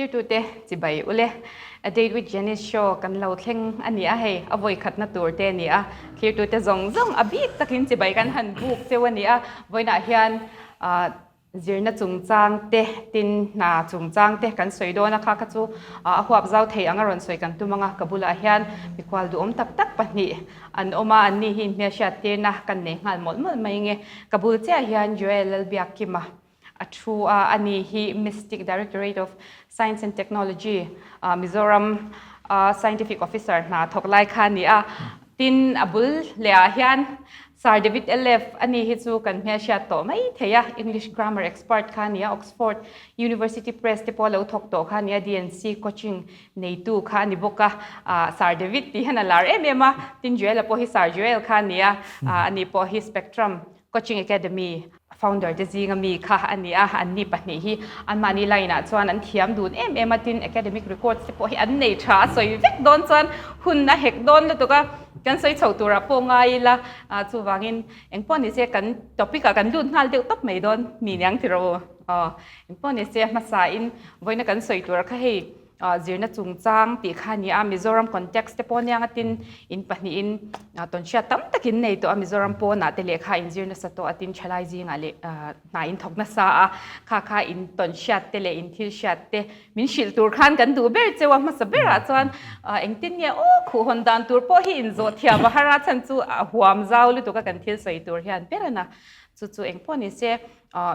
Thirtute chibai ule. A Date with Janice show kan lo thleng a ni a hei, a vawi khatna tur te a ni a. Thirtute zawng zawng a bik takin chibai kan han buk cheu a ni a. Vawiinah hian zirna chungchang te, tin hna chungchang te kan sawi dawn a, kha kha chu a huap zau thei ang a rawn sawi kan tum ang a. Ka bulah hian mikhual duhawm tak tak pahnih an awm a, anni hi inhmelhriat tirna kan nei nghal mawlh mawlh mai nge. Ka bul chiah hian Joel Lalbiakkima a thu a, ani hi Mystic Directorate of Science and Technology, Mizoram Scientific Officer hna thawk lai kha a ni a. Tin, a bul leh ah hian Sir David Elef, ani hi chu kan hmelhriat tawh mai thei a, English Grammar expert kha a ni a, Oxford University Press te pawh a lo thawk tawh kha a ni a, DNC coaching neitu kha a ni bawk a, Sir David tih hian a lar em em a, tin Joel-a pawh hi Sir Joel kha a ni a, ani pawh hi Spectrum Coaching Academy founder te zinga mi kha a ni a, anni pahnih hi anmahni line ah chuan an thiam dun em em a, tin academic records te pawh hi an nei tha a sawi vek dawn chuan hun a hek dawn lutuk a, kan sawi chho turah pawh ngai ila, chuvangin engpawh ni se kan topic ah kan lut nghal deuh tawp mai dawn mi niang ti rawh u, aw engpawh ni se hmasa in vawiina kan sawi tur kha hei Zirna chungchang tih kha a ni a, Mizoram context te pawh aniang a tin in pahnihin tawnhriat tam tak in nei tawh a, Mizoram pawnah te lehkha in zir nasa tawh a tin thalai zingah leh hna in thawk nasa a, kha kha in tawnhriat te leh in thil hriat te min hrilh tur khan kan duh ber cheu a, hmasa berah chuan engtin nge aw khuh hawn dan tur pawh hi in zawh thiam a har a chhan chu a huam zau lutuk a kan thil sawi tur hian ber a na, chu chu engpawh ni se.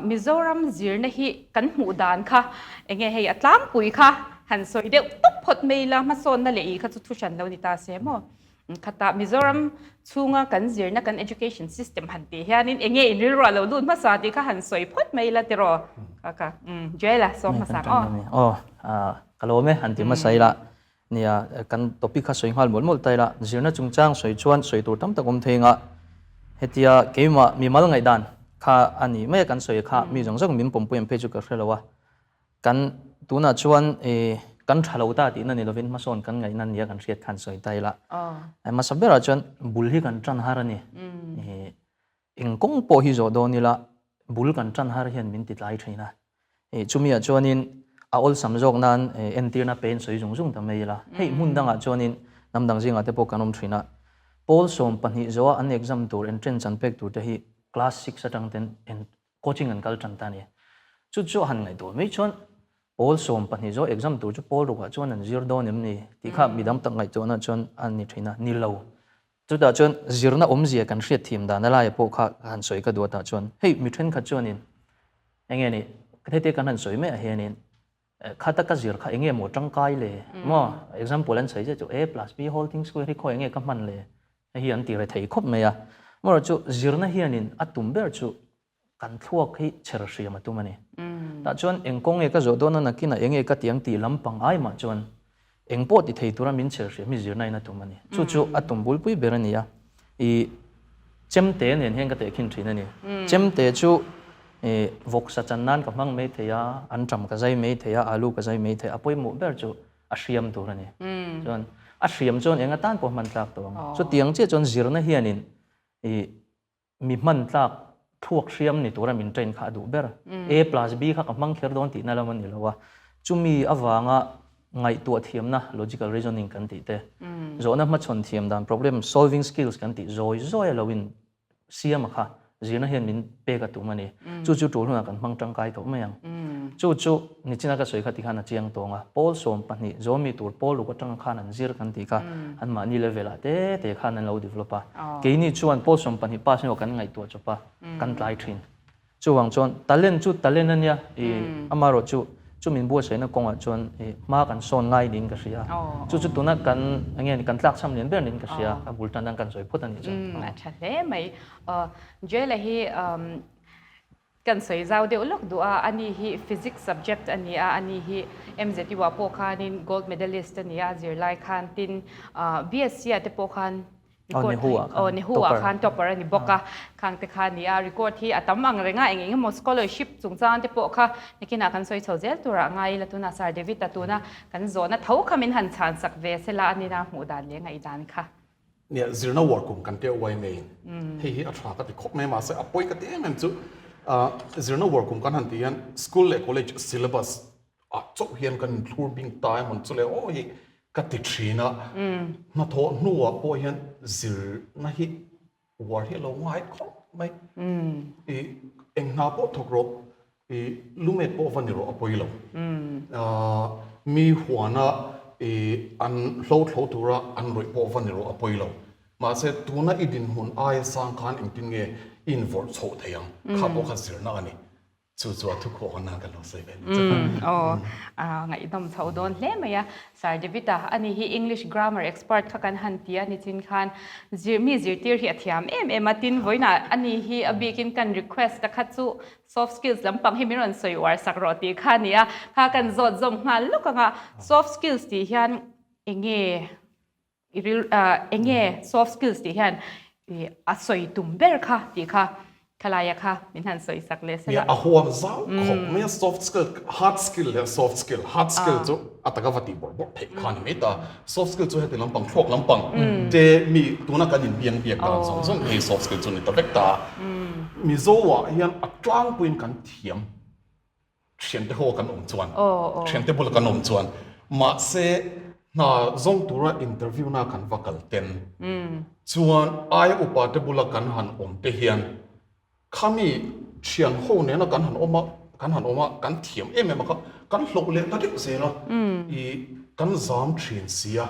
Mizoram zirna hi kan hmuh dan kha enge hei a tlangpui kha han sawi deuh tawp phawt mai ila hmasawnna leh ih kha chu thu hran lo ni ta se maw? Khatah Mizoram chhunga kan zirna kan education system han tih hianin enge in rilruah lo lut hmasa tih kha han sawi phawt mai ila tiraw? Ka ka Joel-a sawm hmasa ang aw. Aw ka lawm e han ti hmasa ila nia kan topic kha sawi nghal mawlh mawlh ta ila zirna chungchang sawi chuan sawi tur tam tak awm thei anga hetia keimah mimal ngaihdan kha a ni mai a kan sawi kha mi zawng zawng min pawmpui ang phei chu ka hre lo a kan tunah chuan ih kan tha lo ta tihna ni lovin hmasawn kan ngaihna nia kan hriat khan sawi ta ila hmasa berah chuan bul hi kan tan har a ni ih Eng kawng pawh hi zawh dawn ila bul kan tan har hian min ti tlai thin a. Ih chumiah chuanin a awlsam zawk nan entirna pe in sawi zung zung ta mai ila. Hei hmun dangah chuanin hnam dang zingah te pawh kan awm thin a. Pawl 12 zawha an exam tur entrance an pek tur te hi class six atang ten coaching an kal tan ta a ni. Chu chu a han ngaihtuah mai chuan pawl 12 zawh exam tur chu pawl rukah chuan an zir dawn em ni tih kha midang tak ngaihtuahna chuan a ni thin a, ni lo. Chutah chuan zirna awmzia kan hriat thiam dan a laia pawh kha ka han sawi ka duatah chuan hei mi thenkhat chuanin enge ni heti kan han sawi maiah hianin khata ka zir kha enge maw tangkai le maw example an sawi zet chu a plus b whole thing square hi khawi enge ka hman le hei hi an ti re thei khawp mai a amaherawhchu zirna hianin a tum ber chu kan thluak hi chher hriam a tum a ni. Tah chuan eng kawng nge ka zawh dawn a nakinah eng nge ka ti ang tih lampang ai mah chuan eng pawh ti thei tura min chher hriam hi zirna in a tum a ni. Chu chu a tum bulpui ber a ni a. I chemte nen hian ka tehkhin thin a ni. Chemte chu i vawksa chan nan ka hmang mai thei a, anṭam ka zai mai thei a, alu ka zai mai thei a, a pawimawh ber chu a hriam tur a ni. Chuan a hriam chuan eng atan pawh hman tlak tawh ang. Chutiang chiah chuan zirna hianin i Mi hman tlak thluak hriam ni tura min train kha a duh ber. A plus B kha ka hmang kher dawn tihna lam a ni lo a. Chumi avanga ngaihtuah thiamna, logical reasoning kan tih te, zawhna hmachhawn thiam dan, problem solving skills kan tih zawi zawi a lo in siam a kha zirna hian min pek a tum a ni. Chu chu tul hunah kan hmang tangkai tawh mai ang. Chu chu nichina ka sawi kha tikhan a chiang tawng a, pawl 12 zawmi tur pawl ruk atanga khan an zir kan tih kha anmahni level ah te te khan an lo develop a. Keini chuan pawl 12 pass hnuah kan ngaihtuah chawp a, kan tlai thin. Chuvang chuan talent chu talent a nia, i amaherawh chu chu min buatsaihna kawngah chuan i hma kan sawn ngai niin ka hria. Chu chu tuna kan eng nge ni kan tlakchham lian ber niin ka hria, a bul tan tan kan sawi phawt a nih chuan. A tha hle mai. Joel-a hi Kan sawi zau deuh lawk duh a, ani hi Physics subject a ni a, ani hi MZU ah pawh khanin gold medalist a ni a, zirlai khan tin BSc ah te pawh khan record aw Nehu ah khan topper a ni bawk a, khang te kha a ni a, record hi a tam ang reng a, eng eng emaw scholarship chungchang te pawh kha nakinah kan sawi chho zel turah ngai ila tunah Sir David-a tuna kan zawhna tho kha min han chhan sak ve sela a nina hmuh dan leh ngaihdan kha. Nia, zirna uar kum kan tia uai mai. Hei hi a tha ka ti khawp mai mahse a pawi ka ti em em chu zirna uar kum kan han tih hian school leh college syllabus Ah chauh hian kan inthlur bing ta emaw chu le aw hi ka ti thin a, hnathawh hnuah pawh hian zirna hi uar hi a lo ngai khawp mai. I eng hna pawh thawk rawh, i lumet pawh va ni rawh a pawi lo. Mi huana i an hlo thlo tura an rawih pawh va ni rawh a pawi lo. Mahse tuna i dinhmun aia sang khan engtin nge i invawrh chhoh thei ang kha pawh kha zirna a ni. Chu chu a thukhawh nan kan lo sawi ve ni chu. Aw, ngaihnawm chho dawn hle mai a. Sir David-a, ani hi English grammar expert kha kan han ti a nichin khan zir mi zirtir hi a thiam em em a, tin vawiinah ani hi a bikin kan request a kha chu soft skills lampang hi min rawn sawi uar sak rawh tih kha a ni a, kha kan zawt zawm nghal lawk ang a. Soft skills tih hian enge I ril eng nge soft skills tih hian a sawi tum ber kha tih kha khalaia kha min han sawi sak leh sela. A huam zau khawp mai a soft skill, hard skill leh soft skill, hard skill chu a taka va tih bawrh bawrh theih kha a ni mai ta. Soft skill chu heti lampang thluak lampang te mi tuna kan inbiang biak dan zawng zawng hi soft skill chu a ni ta vek ta. Mizo ah hian a tlangpuiin kan thiam. Thiante ho kan awm chuan, thiante bula kan awm chuan mahse hna zawng tura interview na kan va kal ten chuan aia upa te bula kan han awm te hian khami thian ho nena kan han awm a, kan han awm a, kan thiam em em a kha kan hlauh leh ta deuh zel a, i kan zam thin si a.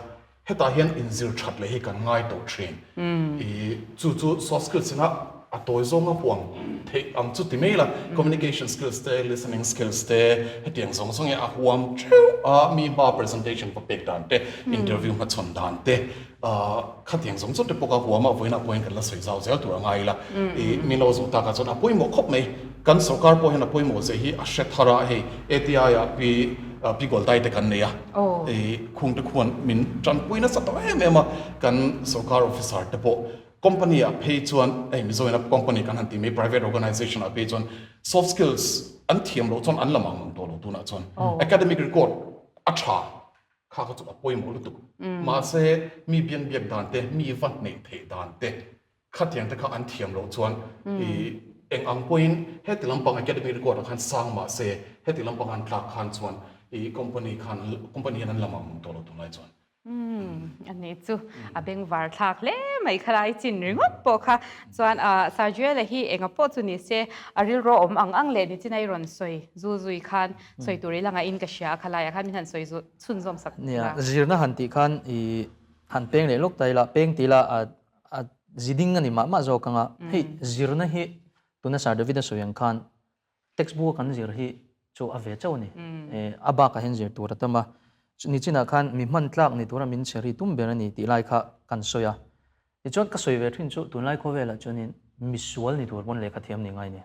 Hetah hian inzir that leh hi kan ngai tawh thin. I chu chu soft skills ina a tawi zawnga huam theih ang chu ti mai la. Communication skills te, listening skills te, hetiang zawng zawng hi a huam theuh a, mi hma presentation va pek dan te, interview hmachhawn dan te, khatiang zawng zawng te pawh kha huam a, vawiinah pawhin kan la sawi zau zel tur a ngai ila. I min lo zawh takah chuan a pawimawh khawp mai. Kan sorkar pawh hian a pawimawh zia hi a hre thar a, hei ATI ah pi pi Goldai te kan nei a, i khung te khuan min tanpui nasa tawh em em a, kan sorkar officer te pawh company ah phei chuan hei Mizo ina company kan han ti mai private organization ah phei chuan soft skills an thiam loh chuan an la mang mang tawh lo tunah chuan academic record a tha kha kha chu a pawimawh lutuk mahse mi biang biak dan te mi va hneih theih dan te Khatiang te kha an thiam loh chuan i eng ang pawhin heti lampang academy record ah khan sang mah se heti lampang an tlak khan chuan i company khan company hian an la mang mang tawh lo tunlai chuan. Umm ani chu a bengvar thlak hle mai khalai chin ringawt pawh kha chuan ah Sarjuela hi enga pawh chu ni se a rilru awm ang ang leh ni chin a i rawn sawi zu zui khan sawi tur i la ngaih in ka hria a khalai ah khan min han sawi chhunzawm sak Nia zirna han tih khan i han peng leh lawk ta ila peng ti ila a A ziding a ni mah mah zawk ang a, hei zirna hi tuna Sir David a sawi ang khan textbook a kan zir hi chu a ve chauh a ni. A bakah hian zir tur a tam a, nichinah khan mi hman tlak ni tura min chhe ri tum ber a ni tih lai kha kan sawi a. Tichuan ka sawi ve thin chu tunlai khawvelah chuanin misual ni tur pawn lehkha thiam ni ngai ni.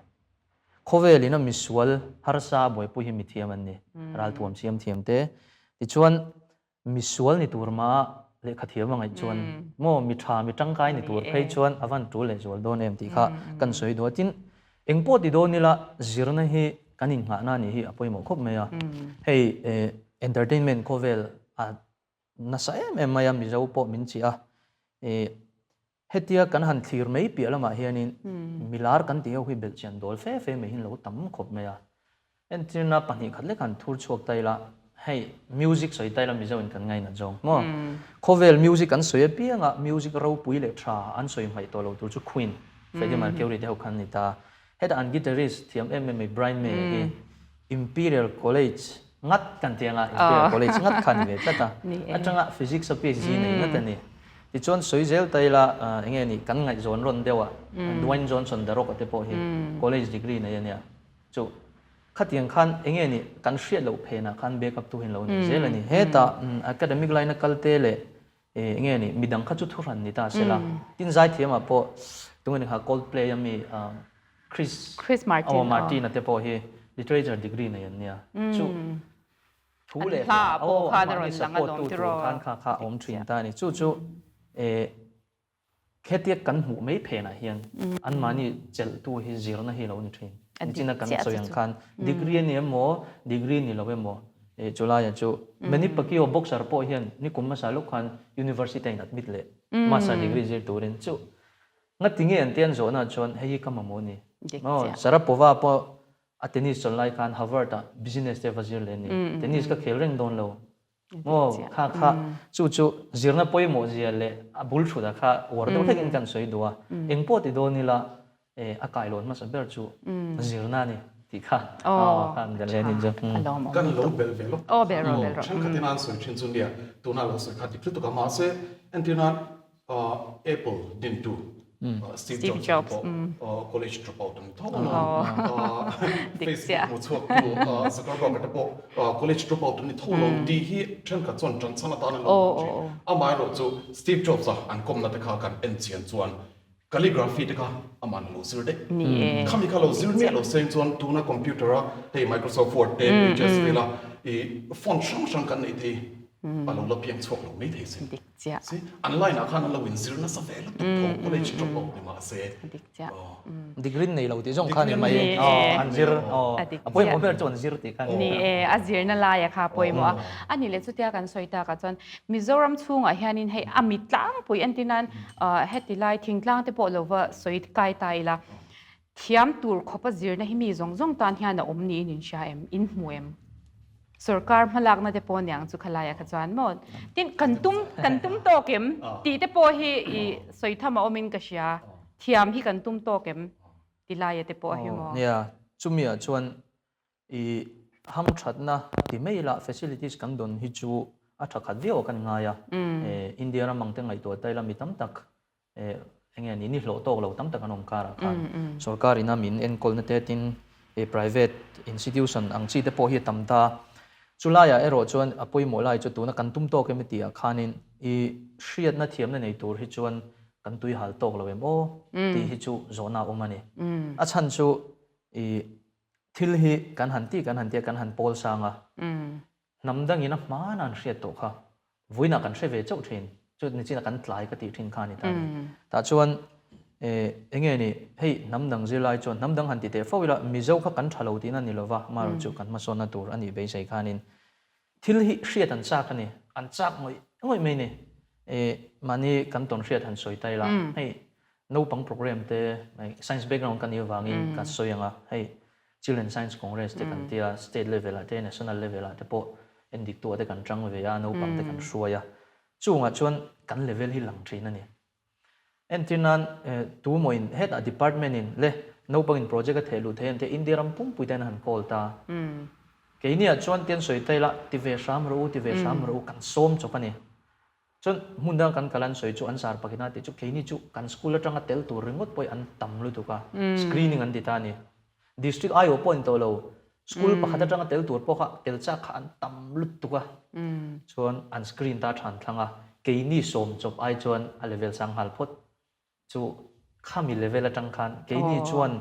Khawvelin a misual harsa a buaipui hi mithiam an ni, ralthuam siam thiam te. Tichuan Misual ni tur mah lehkha thiam a ngaih chuan maw mi tha mi tangkai ni tur phei chuan a van tul leh zual dawn em tih kha kan sawi duh a. Tin, eng pawh ti dawn ila zirna hi kan innghahna nih hi a pawimawh khawp mai a. Hei entertainment khawvel a nasa em em mai a, Mizo pawh min chiah a. Hetia kan han thlir mai piah lamah hianin milar kan tih ho hi belhchian dawl fe fe mai hi an lo tam khawp mai a. Entirna 2 khat lek han thur chhuak ta ila, hei music sawi ta ila Mizo in kan ngainat zawng maw? Khawvel music an sawi apianga music ropui leh tha an sawi hmaih tawh lo tur chu Queen, Freddie Mercury te ho khan a ni ta. Hetah an guitarist thiam em em mai Brian May hi Imperial College ngat kan ti anga, Imperial College ngat kha a ni ve tlat a. Atanga Physics a PhD nei ngat a ni. Tichuan sawi zel ta ila eng nge ni kan ngaihzawn rawn deuh a, Dwayne Johnson The Rock a te pawh hi college degree nei a nia. Chu khatiang khan eng nge ni kan hriat loh phenah khan backup tu hi an lo nei zel a ni. Hetah academic line a kal te leh eng nge ni midang kha chu thuhran ni ta sela. Tin zaithiamah pawh tunge ni kha Coldplay a mi Chris Chris Martin aw Martin a te pawh hi literature degree nei an nia. Chu thu leh hla aw amah hi support tu tur khan kha kha a awm thin ta a ni. Chu chu hetia kan hmuh mai phenah hian anmahni chelhtu hi zirna hi lo ni thin. Nichina kan sawi ang khan degree a ni emaw degree ni lo emaw chulaiah chu Manny Pacquiao boxer pawh hian nikum hmasa lawk khan university a in admit leh master degree zir turin chu Nga ti nge an ti an zawhna chuan hei hi ka mamawh a ni. Aw, Sharapova pawh A tennis chawl lai khan Harvard ah business te va zir leh a ni. Tennis ka khel reng dawn lo. Maw kha kha chu chu zirna pawimawh zia leh a bul thutah kha uar deuh hlekin kan sawi duh a. Eng pawh ti dawn ila a kailawn hmasa ber chu zirna a ni tih kha kha an leh a ni chu. Kan lo belh ve lawk. Thenkhatin an sawi thin chu nia tuna lo sawi kha dik lutuk a mahse entir nan Apple dintu Steve Jobs pawh college drop out a ni tho alawm. Facebook hmu chhuaktu Zuckerberg te pawh college drop out a ni tho alawm tih hi thenkhat chuan tan chhan atan an lo hmu thin. Amaherawhchu Steve Jobs-a an kawmna te kha kan en chian chuan calligraphy te kha aman a lo zir daih. Khami kha lo zir miah lo seng chuan tuna computer-a hei Microsoft Word te Pages vela font hrang hrang kan neih te hi a lo la piang chhuak lo maithei sin. chiah. Si, an line ah khan an lo inzir nasa ve lutuk tho, college drop out ni mahse. A dik chiah. Degree nei lo tih zawng kha ni mai, an zir, a pawimawh ber chu an zir tih kha ni. Ni e, a zirna laia kha a pawimawh a. A nih leh chutia kan sawi takah chuan Mizoram chhungah hianin hei a mi tlangpui entir nan heti lai thingtlang te pawh lo va sawi kai ta ila, Thiam tur khawpa zirna hi mi zawng zawng tan hian a awm niin in hria em? In hmu em? Sorkar hmalakna te pawh niang chu khalaia kha chuan maw? Tin, kan tum, kan tum tawk em? Tih te pawh hi i sawi tham a awmin ka hria. Thiam hi kan tum tawk em? Ti laia te pawh hi maw? Nia, chumi ah chuan i hamthatna ti mai ila facilities kan dawn hi chu a tha khat viau a kan ngai a. India ram ang te ngaihtuah ta ila mi tam tak Enge ni ni hlawh tawk lo tam tak an awm karah khan sorkar ina min enkawlna te tin private institution ang chi te pawh hi a tam ta. Chulaiah erawh chuan a pawimawh lai chu tuna kan tum tawk em tihah khanin i hriatna thiamna nei tur hi chuan kan tui hal tawk lo em aw tih hi chu zawhna a awm a ni. A chhan chu i thil hi kan han ti kan han tia kan han pawl sang a. Hnam dangin a hmana an hriat tawh kha vawiinah kan hre ve chauh thin, chu nichina kan tlai ka tih thin kha a ni ta a ni. Tah chuan eng nge ni, hei hnam dang zirlai chuan hnam dang han ti teh fo ila Mizo kha kan tha lo tihna ni lova, amaherawh chu kan hmasawnna tur a nih beisei khanin thil hi hriat an chak a ni, an chak ngawih ngawih mai ni. Mahni kan tawn hriat han sawi ta ila, hei naupang program te science background ka nih avangin ka sawi ang a, hei Children Science Congress te kan tia, state level ah te, national level ah te pawh endik tu ah te kan tang ve a, naupang te kan hruai a. Chungah chuan kan level hi lang thin a ni. Entir nan tu maw in hetah department in le naupang in project a theh luh thei an tia India ram pumpui te an han call ta. Keini ah chuan tian sawi ta ila ti ve hram rawh u, ti ve hram rawh u kan sawm chawp a ni. Chuan hmun dang kan kal an sawi chu an zar pakin a tih chu keini chu kan school atanga tel tur ringawt pawh hi an tam lutuk a, screening an ti ta a ni. District aiawh pawh a ni tawh lo, school pakhat atanga tel tur pawh kha tel chak kha an tam lutuk a, chuan an screen ta than thlang a, keini sawm chawp ai chuan a level sang nghal phawt. Chu khami level atang khan keini chuan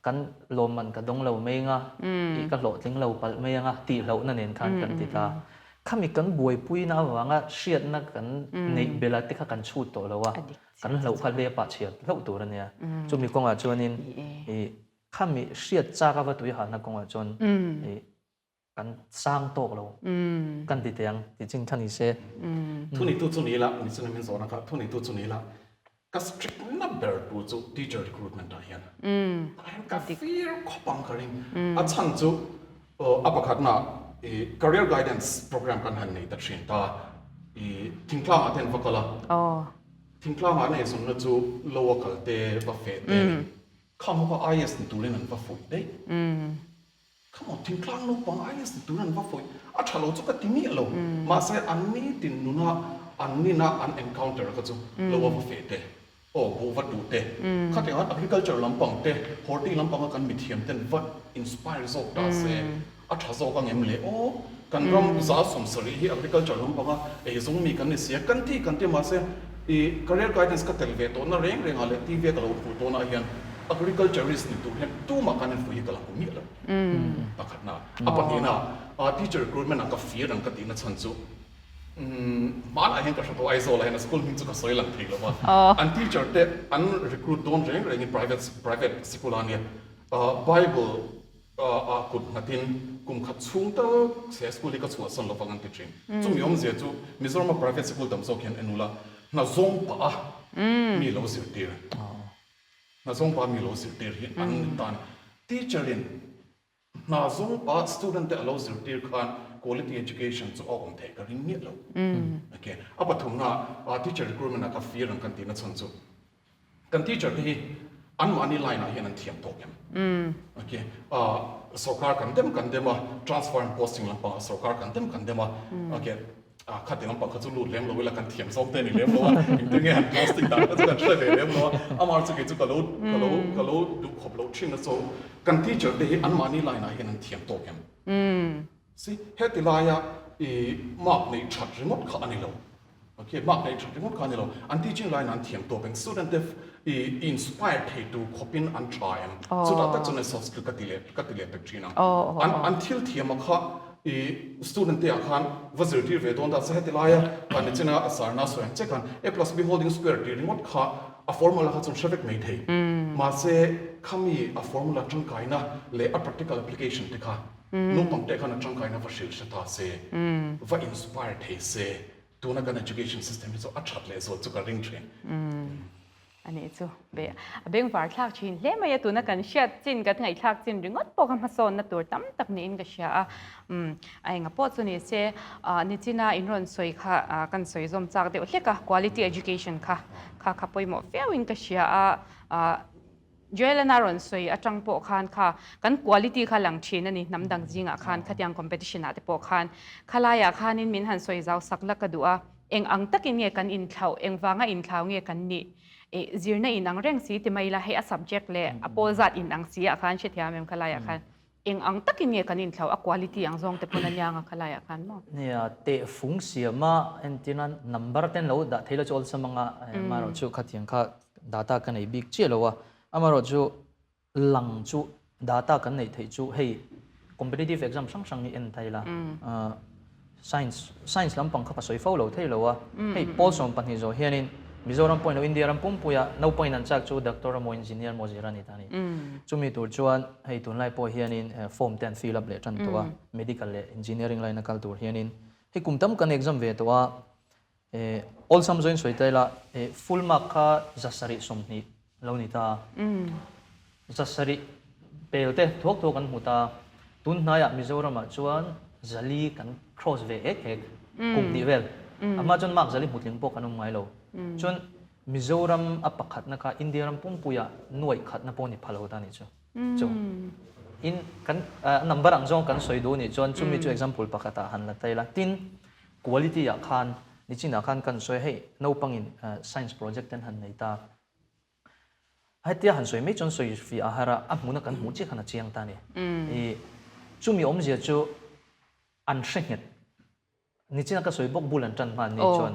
kan lawmman ka dawng lo mai anga, ih ka hlawhtling lo palh mai anga tih hlauhna nen khan kan ti ta. Khami kan buaipuina avanga hriatna kan neih bela te kha kan chhut tawh lo a, kan hlauh kha hle pah chhiar hlauh tur a nia. Chumi kawngah chuanin ih khami hriat chak ava tui halna kawngah chuan ih Kan sang tawk lo kan ti teh ang tih chin kha ni se. Thu neitu chu ni ila, ni chuan min zawhna kha thu neitu chu ni ila, ka strict na ber tur chu teacher recruitment ah hian tah hian ka fir khawp ang ka ring. A chhan chu a pakhatna i career guidance program kan han nei ta thin ta, i thingtlang ah te an va kal a, thingtlang ah an eizawnna chu lo a kal te va feh te a ni. Khang ho kha IAS ni turin an va fuih daih. Come on, thingtlang naupang IAS ni turin an va fuih. A tha lo chu ka ti miah lo. Mahse, an nitin nuna an nina an encounter kha chu lo a va feh te, aw buh va tuh te, khatiang khan agriculture lampang te, horti lampanga kan mithiam ten va inspire zawk ta se, a tha zawk ang em le aw, kan ram 70% hi agriculture lampanga eizawng mi kan ni sia, kan ti kan ti mahse i career guidance ka tel ve tawhna reng rengah leh TV a ka lo hmuh tawnah hian agriculturist ni tur hian tumah khan an fuih hi ka la hmu miah lo pakhatna. A pahnihna teacher recruitment ah ka fir ang ka tihna chhan chu hmanah hian ka hre tawh Aizawl ah hian a school hming chu ka sawi lang thei lo va, an teacher te an recruit dawn reng rengin private private sikul a nia Bible A kut nghatin kum khat chhung tal he school hi ka chhuahsan lovang an ti thin. Chumi awmzia chu Mizorama private sikul tam zawk hian en ula, hna zawng pah a mi lo zirtir, hna zawng pah a mi lo zirtir hi an ni tan. Teacher in. Hna zawng pa student te a lo zirtir khan quality education chu a awm theih ka ring miah lo. Okay. A pathumna ah teacher recruitment ah ka fir ang kan tihna chhan chu kan teacher te hi anmahni line ah hian an thiam tawk em? Okay. Sorkar kan dem kan dem a, transfer and posting lampang ah sorkar kan dem kan dem a. Okay. Ah, khati lampang kha chu lut lem lo ila kan thiam zawk te a ni lem lo a, engtin nge han posting dan kha chu kan hre ve lem lo a, amah chu kei chu ka lo ka lo ka lo duh khawp lo thin a so kan teacher te hi anmahni line ah hian an thiam tawk em? Si, heti laia i mark neih that ringawt kha a ni lo, okay, mark neih that ringawt kha a ni lo, an teaching line ah an thiam tawk em? Student te i inspire thei tur khawpin an tha em? Chutah tak chuan soft skill ka ti leh ka ti leh pek thin ang, an an thil thiam a kha I student te ah khan va zirtir ve dawn ta se heti laia kan ni china a sarna sawi ang che khan A plus B holding square tih ringawt kha a formula kha chuan hre vek mai thei. Mahse khami a formula tangkaina leh a practical application te kha naupang te khan a tangkaina va hrilh hre ta se, va inspire thei se tuna kan education system hi chu a that leh zawt chu ka ring thin. A nih chu be a bengvar thlak thin hle mai a, tuna kan hriat chin kan ngaihthlak chin ringawt pawh kha hmasawnna tur tam tak niin ka hria a, umm a enga pawh chu ni se nichina in rawn sawi kha kan sawi zawm chak deuh hlek a, quality education kha kha kha pawimawh viau in ka hria a, Joelana rawn sawi atang pawh khan kha kan quality kha lang thin a ni hnam dang zingah khan khatiang competition ah te pawh khan khalaiah khanin min han sawi zau sak la ka duh a. Eng ang takin nge kan inthlau, eng vanga inthlau nge kan nih? Ih, zirna inang reng si ti mai ila, hei a subject leh a pawl zat inang si ah khan hrethiam em khalaiah khan eng ang takin nge kan inthlau, a quality ang zawng te pawn a niang a khalaiah khan maw? Nia, tehfung siama entirna number ten lo dah thei la chu awlsam anga, amaherawhchu khatiang kha data ka nei bik chiah lo a, amaherawhchu lang chu data kan neih theih chu hei competitive exam hrang hrang hi en thei la science science lampang kha ka sawi fo lo thei lo a hei pawl 12 zawh hianin Mizoram pawhin lo India ram pumpuia naupangin an chak chu doctor emaw engineer emaw zir a ni ta a ni chumi tur chuan hei tunlai pawh hianin form te an fill up leh tan tawh a medical leh engineering line a kal tur hianin hei kum tam kan exam ve tawh a awlsam zawhin sawi ta ila full mark kha 720 Lo ni ta. 700 pel te thuak thuak an hmu ta. Tun hnaiah Mizoramah chuan 400 kan cross ve ek ek kum hnih vel. A hma chuan mark 400 hmutling pawh kan awm ngai lo. Chuan Mizoram a pakhatna kha India ram pumpuiah nuaih khatna pawh ni pha lo ta nih chu. Chu in kan number ang zawng kan sawi duh nih chuan chumi chu example pakhatah han la ta ila. Tin, quality ah khan nichinah khan kan sawi hei naupangin science project ten han nei ta. Hetia han sawi mai chuan sawi fih a har a, a hmuna kan hmuh chiah khan a chiang ta a ni. I chumi awmzia chu an hre nghet. Nichina ka sawi bawk bul an tan hma an nih chuan.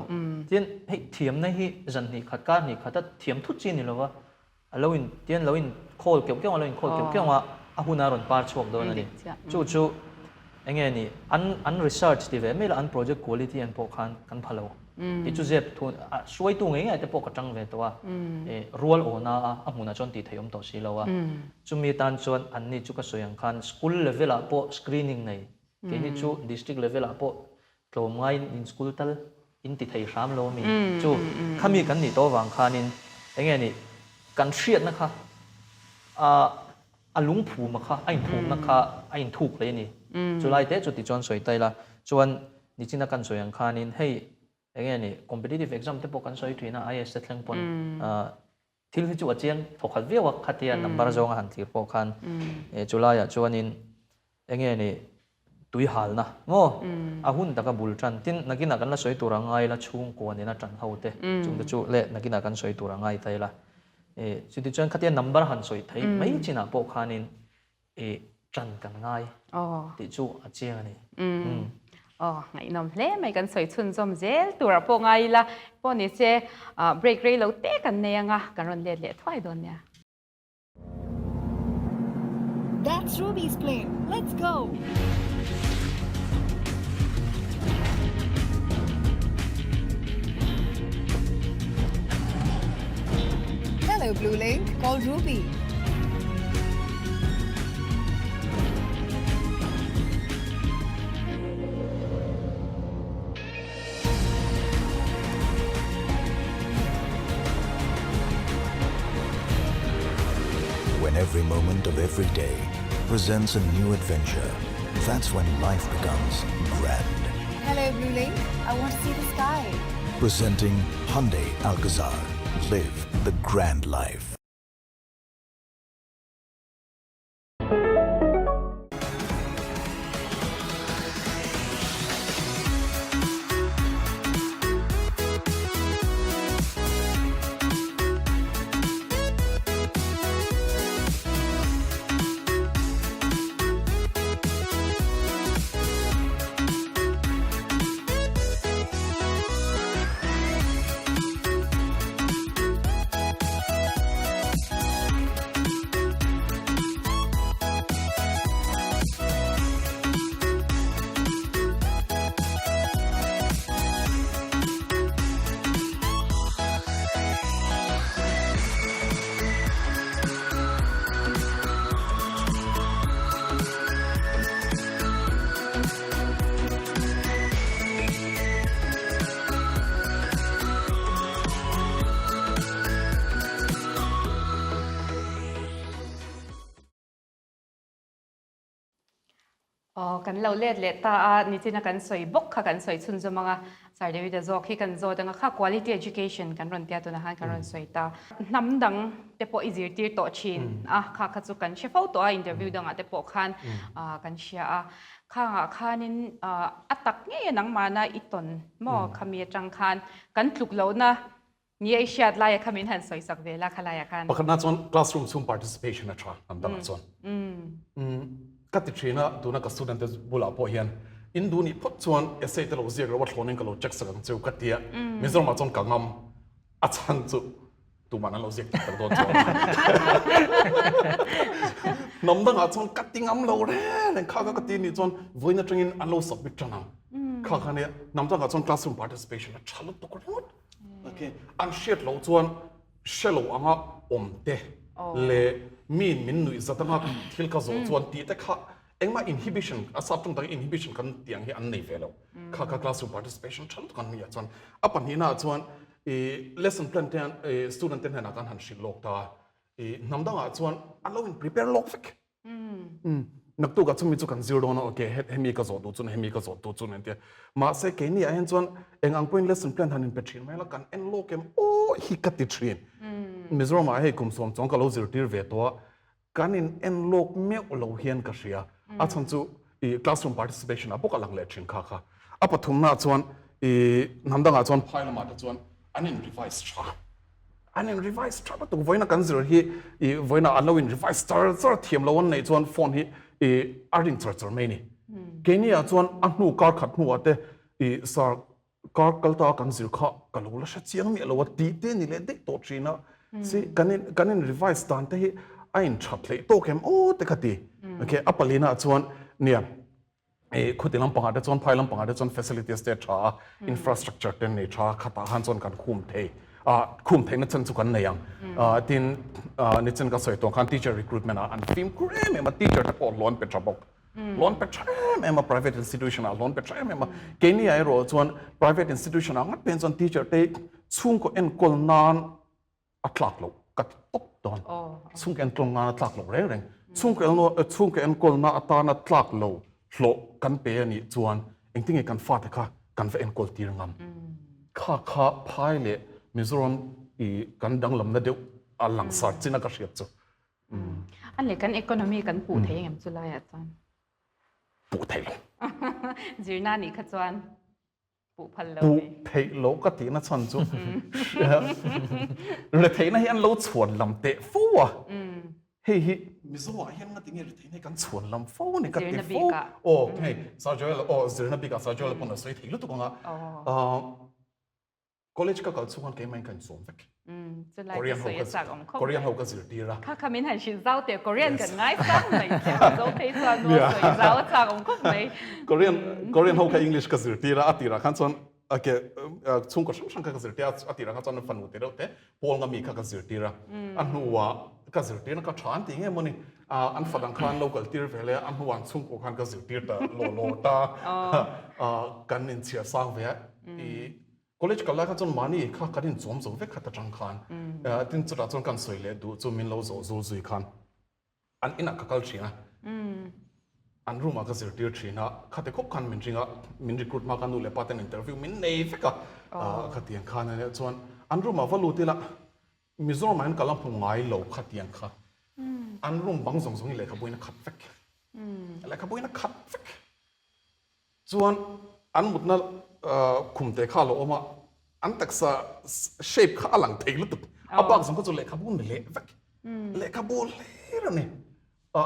Tin, hei thiamna hi zan hnih khat kar hnih khat a thiam thut chi a ni lo va, a lo in tian lo in khawl keuh keuh a, lo in khawl keuh keuh a, a huna rawn par chhuak dawn a ni. Chu chu enge ni an an research ti ve mai la an project quality an pawh khan kan pha lo. Tih chu zep thu a hruaitu ngei ngei te pawh ka tang ve tawh a, rual awna a a hmunah chuan tih theih awm tawh si lo a. Chumi atan chuan anni chu ka sawi ang khan school level ah pawh screening nei, keini chu district level ah pawh tlawm ngaiin in school tal in ti thei hram lo ami chu khami kan nih tawh avang khanin enge ni kan hriatna kha a a lungphuma kha a inphumna kha a inthuk hle a ni. Chulai te chu tichuan sawi ta ila chuan Nichina kan sawi ang khanin hei enge ni competitive exam te pawh kan sawi thin a IAS te thleng pawn thil hi chu a chiang thawkhat viau a khatia number zawnga han thlir pawh khan chulaiah chuanin enge ni tui halna maw a hun taka bul tan tin nakinah kan la sawi tur a ngai la chhungkua nena tan ho te chung te chu leh nakinah kan sawi tur a ngai ta ila chutichuan khatia number han sawi thei mai chinah pawh khanin I ṭan kan ngai tih chu a chiang a ni. Aw, ngaihnawm hle mai kan sawi chhunzawm zel turah pawh ngai ila pawh ni se break rei lo te kan nei anga kan rawn let leh thuai dawn nia. That's Ruby's plane. Let's go! Hello Blue Link, call Ruby. When every moment of every day. presents a new adventure. That's when life becomes grand. Hello, Blue Link. I want to see the sky. Presenting Hyundai Alcazar. Live the grand life. Aw, kan lo let leh ta a, nichina kan sawi bawk kha kan sawi chhunzawm ang a, Sir David-a zawk hi kan zawt ang a, kha quality education kan rawn tia tunah khan kan rawn sawi ta. Hnam dang te pawh i zirtir tawh thin a, kha kha chu kan hre fo tawh a, interview dangah te pawh khan kan hria a. Khangah khanin a tak ngei a nangmahna i tawn maw khami atang khan kan tluk lohna ni a i hriat laia kha min han sawisak ve la khalaiah khan. Pakhatna chuan classroom chhung participation a tha hnam dangah chuan. Ka ti thin a, tuna ka student te bulah pawh hian in duh nih phawt chuan essay te lo ziak lo a thlawnin ka lo check sak ang cheu ka tia Mizoramah chuan ka ngam a chhan chu Tuman an lo ziak tak tak dawn chuan. Hnam dangah chuan ka ti ngam lo reng reng kha kha ka ti nih chuan vawiin atangin an lo submit tan ang. Kha kha nia hnam dangah chuan classroom participation a tha lutuk ringawt. Okay. An hriat loh chuan hre lo anga awm te leh miin min nuih zat anga thil ka zawh chuan tih te kha Engmah inhibition, a sap tawng takin inhibition kan tih ang hi an nei ve lo. Kha kha classroom participation tha lutuk an nia chuan a pahnihna ah chuan i lesson plan te i student te hnenah khan han hrilh lawk ta a, i hnam dangah chuan an lo in prepare lawk vek. Naktukah chumi chu kan zir dawn a, okay hemi ka zawh duh chuan hemi ka zawh duh chuan entia. Mahse keini ah hian chuan eng ang pawhin lesson plan han in pe thin mai la kan en lawk em aw hi ka ti thin. Mizoram ah hei kum sawm chuang ka lo zirtir ve tawh a, Kan in en lawk meuh lo hian ka hria. A chhan chu i classroom participation ah bawk a lang leh thin kha kha. A pathumna chuan i hnam dangah chuan phai lamah te chuan an in revise tha. An in revise tha lutuk. Vawiina kan zir hi i vawiina an lo in revise char char thiam lo an neih chuan phone hi i a ring char char mai ni. Keini ah chuan a hnu kar khat hnuah te i sir Kar kal ta kan zir kha ka lo la hre chiang miah lo a tih te ni leh daih tawh thin a. Si kan in kan in revise dan te hi a in that hleih tawk em aw te ka ti. Okay a palina ah chuan nia eh khuti lampangah te chuan phai lampangah te chuan facilities te a tha a infrastructure te an nei tha a khatah khan chuan kan khum thei a khum theihna chan chu kan nei ang. Tin nichin ka sawi tawh khan teacher recruitment ah an fimkhur em em a teacher te pawh hlawh an pe tha bawk. Loan pe tha em em a private institution ah loan pe tha em em a keini ah erawh chuan private institution ah ngat pen chuan teacher te chhungkaw enkawl nan a tlak loh ka ti tawp dawn chhungkaw enkawl nan a tlak loh reng reng chhungkaw chhungkaw enkawl na atana tlak lo hlawh kan pe a nih chuan engtin nge kan fate kha kan va enkawl tir ngam kha kha phai leh Mizoram i kan danglamna deuh a langsar chin a ka hriat chu. A leh kan economy kan puh thei engem chu laiah chuan? Puh theih lo. Zirna nih kha chuan puh phal lo. Puh theih lo ka tihna chhan chu retheihna hi an lo chhuan lam teh fo a. Hei hi Mizo ah hian ngati nge retheihna hi kan chhuan lam fo a ni ka ti fo. Aw hei Sir Joel aw zirna bikah Sir Joel pawn a sawi thei lutuk ang a. College ka kal chhung khan keimah in ka insawm vek. Korean ho ka Korean ho ka zirtir a. Kha kha min han hrilh zau teh Korean kan ngai sang mai che Mizo phei chuan maw sawi zau a chak awm khawp mai. Korean Korean ho kha English ka zirtir a, a tirah khan chuan ke chhungkaw hrang hrang kha ka zirtir a, a tirah khan chuan fanu te deuh te pawl nga mi kha ka zirtir a. A hnuah ka zirtirna ka tha an ti nge mawni an fa dang kha an lo kal tir ve leh a, a hnuah an chhungkaw khan ka zirtir ta law law ta kan inchhiar sang ve a. I College kal lai kha chuan mahni kha kan inchawm zo vek khat atang khan tin chutah chuan kan sawi leh duh chu min lo zawh zul zui khan an inah ka kal thin a. An room ah ka zirtir thin a, khati khawp khan min ring a, min recruit hma khan nu leh pa ten interview min nei vek a, khatiang khan a nia chuan an room ah va lut ila Mizoram ah hian ka la hmu ngai lo khatiang kha an room bang zawng zawng hi lehkhabu in a khat vek, lehkhabu in a khat vek. Chuan an mutna khum te kha a lo awm a, an taksa shape kha a lang thei lutuk. A bak zawng kha chu lehkhabu ni leh vek. Lehkhabu hlir a ni.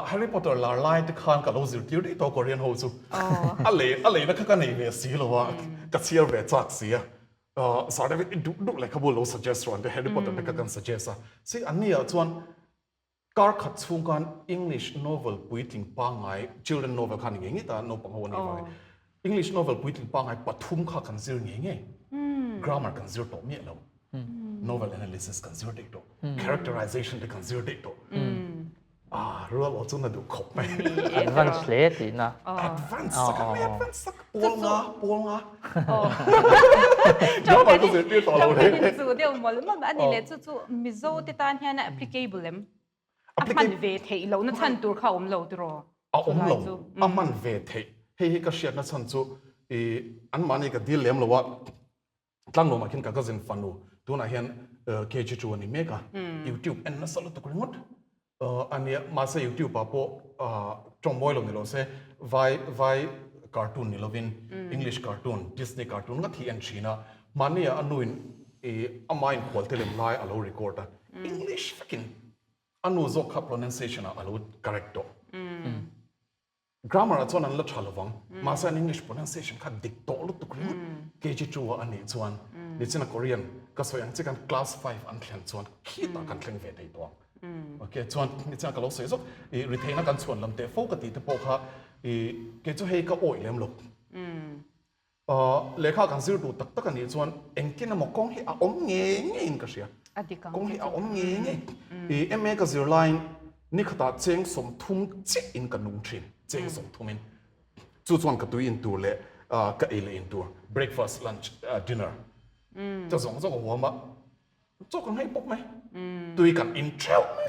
Harry Potter lar lai te khan ka lo zirtir daih tawh Korean ho chu. A lei a leina kha ka nei ve si lo a, ka chhiar ve chak si a. Sir David i duh duh lehkhabu lo suggest rawh an ti, Harry Potter te kha kan suggest a. Si anni ah chuan Kar khat chhung khan English novel puitling pangngai, children novel kha ni ngei ngei ta, naupang ho a nih vangin English novel puitling pangngai pathum kha kan zir ngei ngei. Grammar kan zir tawh miah lo. Novel analysis kan zir daih tawh. Characterization te kan zir daih tawh. Ah, rual aw chu na duh khawp mai. Advance hle tihna. Advance tak a mai, advance tak. Pawl nga, pawl nga. Grammar ka zirtir tawh lo reng. Chu deuh mawlh mawlh a ni leh chu chu Mizo te tan hian a applicable em? A hman ve theih loh na chhan tur kha a awm lo tiraw? A awm lo, a hman ve theih. Hei hi ka hriatna chhan chu i anmahni ka dil lem lo a, Tlanglawmah khian ka cousin fanu tunah hian KG2 a ni mek a, YouTube en nasa lutuk ringawt a nia, mahse YouTube ah pawh tawng mawi lo ni lo se vai vai cartoon ni lovin English cartoon, Disney cartoon ngat hi en thin a, mahni ah a nuin amah inkhual te lem lai a lo record a, English vekin a nu zawk kha pronunciation ah a lo correct tawh. Grammar ah chuan an la tha lovang, mahse an English pronunciation kha dik tawh lutuk ringawt. KG 2 ah a nih chuan nichina Korean ka sawi ang che khan class 5 an thlen chuan khitah kan thleng ve thei tawh ang. Ok, chuan nichina ka lo sawi zawk, i ritheihna kan chhuan lam teh fo ka tih te pawh kha i kei chu hei ka awih lem lo. Lehkha kan zir duh tak tak a nih chuan engtin emaw kawng hi a awm ngei ngeiin ka hria. Kawng hi a awm ngei ngei. I MA ka zir laiin ni khatah cheng 30 chiahin ka nung thin, cheng 30 in. Chu chuan ka tui in tur leh ka ei leh in tur, breakfast, lunch, dinner te zawng zawng a huam a. Chaw kan hei bawk mai. Tui kan in theuh mai.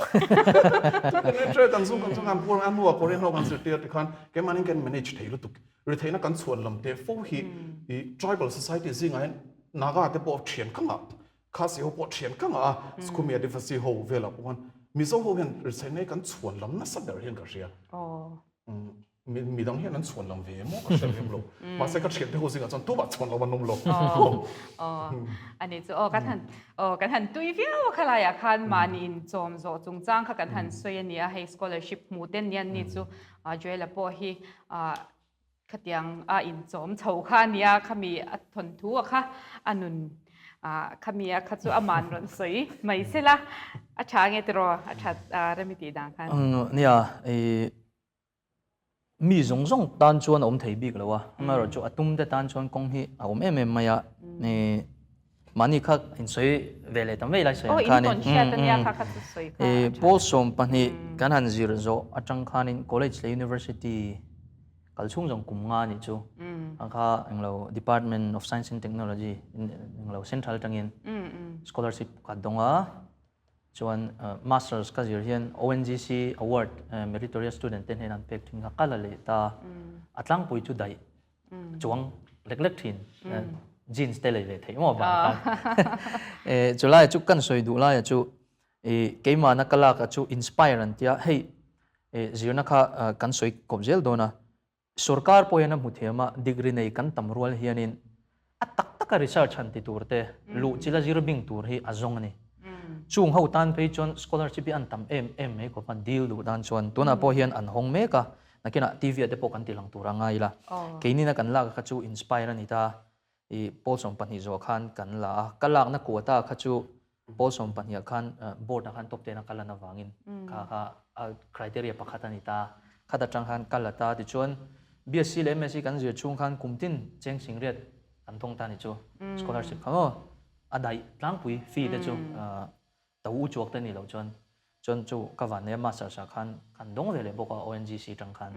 Tui kan in theuh, kan zung kan zung kan pur a hnuah Korean ho kan zirtir tikhan keimahni kan manage thei lutuk. Ritheihna kan chhuan lam teh fo hi i tribal society zingah hian Naga te pawh thian ka ngah, Khasi ho pawh thian ka ngah a, Sukhumi Adivasi ho velah pawh khan Mizo ho hian ritheihna hi kan chhuan lam nasa ber hian ka hria. Mi dang hian an chhuan lam ve emaw ka hre lem lo. Mahse ka thiante ho zingah chuan tumah chhuan lo an awm lo. A ni chu aw kan han aw kan han tui viau a khalaiah khan mahni inchawm zawh chungchang kha kan han sawi a ni a, hei scholarship hmuh te nia ni chu Joela pawh hi khatiang a inchawm chho kha a nia khami a thawnthu a kha a nun khami a kha chu aman rawn sawi mai sela a tha nge tiraw a that remi tih dan khan. Nia i Mi zawng zawng tan chuan a awm thei bik lo a, amaherawhchu a tum te tan chuan kawng hi a awm em em mai a. Mahni kha insawi ve leh ta mai lai sawi ang khanin pawl 12 kan han zir zawh atang khanin college leh university kal chhung zawng kum nga nih chu a kha englo department of science and technology englo central atangin scholarship ka dawng a. Chuan Masters ka zir hian ONGC award meritorious student te hnen an pek thin kha ka la leh ta. A tlangpui chu daih chuang lek lek thin jeans te lei ve theih maw vang khan. Chulai chu kan sawi duh laia chu keimahna ka lak a chu inspire an tia hei zirna kha kan sawi kawp zel dawn a. Sorkar pawh hian a hmu thiam a, degree nei kan tam rual hianin a tak taka research han ti tur te, luh chila zir bing tur hi a zawng a ni. Chung ho tan phei chuan scholarship hi an tam em em mai khawp a, deal duh tan chuan tunah pawh hian an hawng mek a, nakinah TV ah te pawh kan ti lang tur a ngai ila. Keinina kan lak kha chu inspire a ni ta, i pawl 12 zawh khan kan la a, ka lakna quota kha chu Pawl 12 ah khan board ah khan top ten a kal an avangin kha kha a criteria pakhat a ni ta. Khat atang khan kal a ta tichuan BSc leh MSc kan zir chhung khan kum tin cheng singriat kan thawng ta ni chu scholarship kha maw a daih tlangpui fee te chu to u chuak te ni loh chuan chuan chu ka van nei a masters ah khan kan dawng ve leh bawk a ONGC tang khan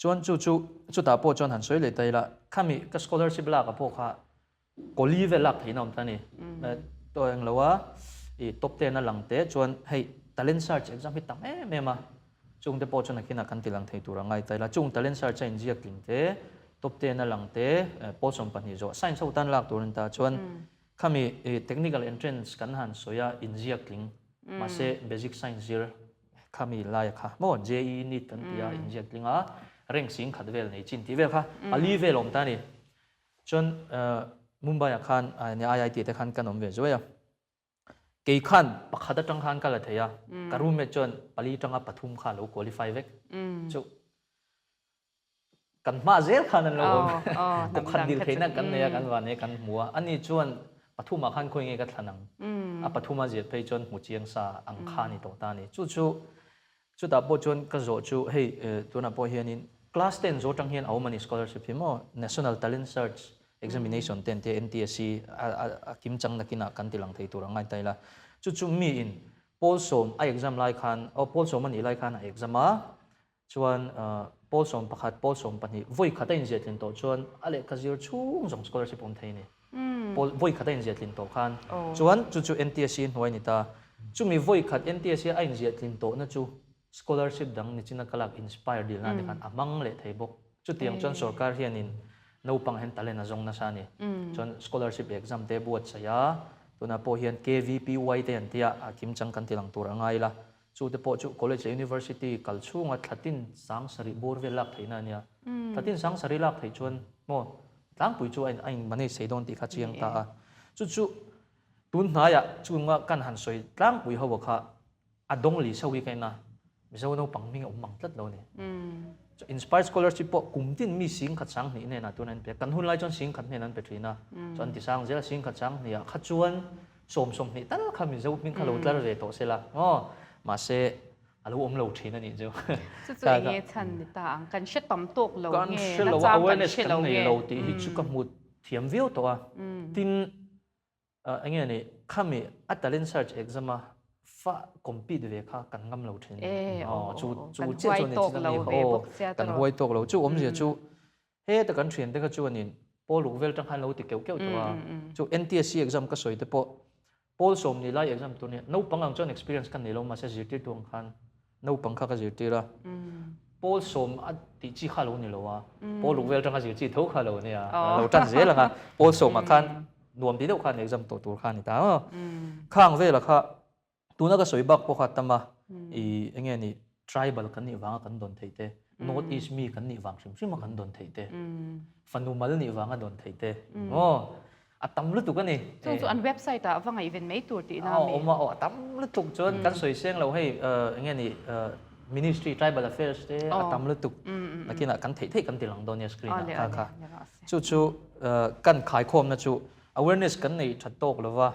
chuan chu chu chutah pawh chuan han sawi leh ta ila khami ka scholarship lak ah pawh kha Kawli vel lak theihna awm ta a ni. Tawh eng lo a, i top ten a lang teh chuan hei talent search exam hi tam em em a. Chung te pawh chu nakinah kan ti lang thei tur a ngai ta ila. Chung talent search a inziak tling te, top ten a lang te, pawl 12 zawh science ho tan lak tur a ni ta chuan khami technical entrance kan han sawi a inziak tling mahse basic science zir khami laia kha maw JEE NEET kan ti a inziak tling a rank sing khat vel nei chin tih vel kha pali vel a awm ta a ni. Chuan Mumbai ah khan IIT te khan kan awm ve zuai a. Kei khan pakhat atang khan ka la thei a, ka roommate chuan pali tanga pathum kha a lo qualify vek. Chu kan hma zel khan an lo awm. Kawp khat dil theihna kan nei a, kan van e kan hmu a. Ani chuan pathumah khan khawi nge ka thlan ang? A pathuma ziah phei chuan hmu chiang sa ang kha a ni tawh ta a ni. Chu chu chutah pawh chuan ka zawh chu hei tunah pawh hianin class ten zawh atang hian a awm a ni scholarship hi maw National Talent Search Examination te an tia NTSC a kim chang nakinah kan ti lang thei tur a ngai ta ila. Chu chu miin pawl sawm a exam lai khan aw pawl sawm a nih lai khan a exam a, chuan pawl sawm pakhat pawl sawm pahnih vawi khat a inziah tlin tawh chuan a lehkha zir chhung zawng scholarship awm thei a ni. Pawl vawi khat a inziah tlin tawh khan chuan chu chu NTSC hnuai a ni ta. Chumi vawi khat NTSC a inziah tlin tawhna chu Scholarship dang nichina ka lak inspire dilna te khan a hmang leh thei bawk. Chutiang chuan sorkar hianin naupang hian talent a zawng nasa a ni. Chuan scholarship exam te buatsaih a, tunah pawh hian KVPY te an tia a kimchang kan ti lang tur a ngai ila. Chu te pawh chu college leh university kal chhunga thlatin sang sarih bawr vel lak theihna a nia. Thlatin sang sarih lak theih chuan maw tlangpui chu a in manage thei dawn tih kha chiang ta a. Chu chu tun hnaiah chunga kan han sawi tlangpui ho kha A dawng li chho hi ka en a, Mizo naupang hming a awm mang tlat lo a ni. Inspired Scholarship pawh kum tin mi sing khat sang hnih hnenah tun an pe a, kan hun lai chuan sing khat hnen an pe thin a, chuan an ti sang zel a, sing khat sang hnih ah kha chuan sawm sawmhnih tal kha Mizo hming kha lo tlar ve tawh se la aw, mahse a lo awm lo thin a nih chu. Chu chu eng nge chhan ni ta ang, kan hre tam tawk lo nge, nachang kan awareness hre lo kan nei nge. lo tih hi chu ka hmu thiam viau tawh a, tin Eng nge ni, khami a talent search exam a fa compete ve kha kan ngam lo thin. Chu chu chiah chu a ni chin a ni aw, kan huai tawk lo. Chu awmzia chu heta kan thiante kha chuanin pawl ruk vel tang khan lo ti keuh keuh tawh a. Chu NTSC exam ka sawi te pawh pawl sawmni lai exam tur nia naupang ang chuan experience ka nei lo mahse zirtirtu ang khan Naupang kha ka zirtir a, pawl sawm a tih chi kha lo ni lo a, pawl ruk vel atanga zir chi tho kha lo nia, lo tan zel ang a, pawl sawmah khan nuam ti deuh khan exam tawh tur kha a ni ta a. Khang vela kha tuna ka sawi bak pawh kha tam a, i eng nge ni tribal kan nih vanga kan dawn theih te, North East mi kan nih vang hrim hrim a kan dawn theih te, fanu mal nih vanga dawn theih te, aw A tam lutuk a ni. Chung chu an website ah va ngaihven mai tur tihna a mi? Awm a, aw a tam lutuk chuan kan sawi seng lo hei eng nge ni Ministry Tribal Affairs te a tam lutuk nakinah kan theih theih kan ti lang dawn nia screen ah kha kha. Chu chu kan khaikhawmna chu awareness kan nei that tawk lova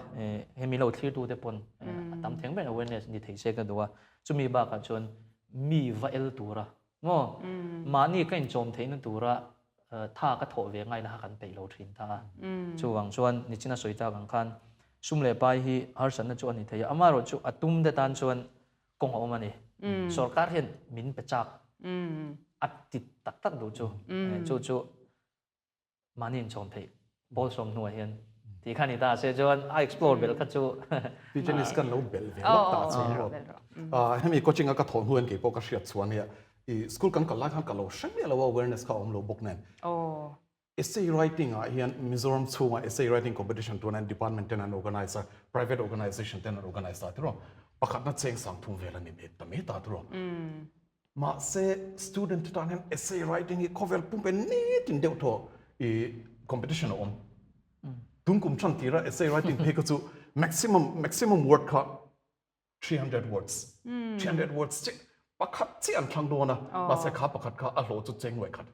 hemi lo thlirtu te pawn a tam theng ber awareness ni thei se ka duh a, chumi bakah chuan mi va el tura Maw? Mahni ka inchawm theihna tura tha ka thawh ve ngaina kha kan peih lo thin ta a. Chuvang chuan nichina sawi tak ang khan sum leh pai hi harsatna chu a ni thei a, amaherawh chu a tum te tan chuan kawng a awm a ni. Sorkar hian min pe chak a ti tak tak duh chu. Chu chu Mahni inchawm theih pawl sawm hnuah hian tih kha ni ta se chuan a explore belh kha chu. Pi Janice kan lo belh ve lawk ta chu maw. Hemi coaching a ka thawh hnu hian keipawh ka hriat chhuah ania i school kan kal lai khan ka lo hre miah lo a awareness kha a awm lo bawk nen. Essay writing ah hian Mizoram chhungah essay writing competition tuna department ten an organise a private organisation ten an organise ta tiraw pakhatna cheng sang thum vel a ni ta mai ta tiraw. Mahse, student te tan hian essay writing hi khawvel pumpe nitin deuh thaw i competition a awm. Tun kum than tira essay writing phei kha chu maximum maximum word kha 300 words. 300 words chi pakhat chi an thlang dawn a, mahse kha pakhat kha a hlawh chu cheng nuai khat.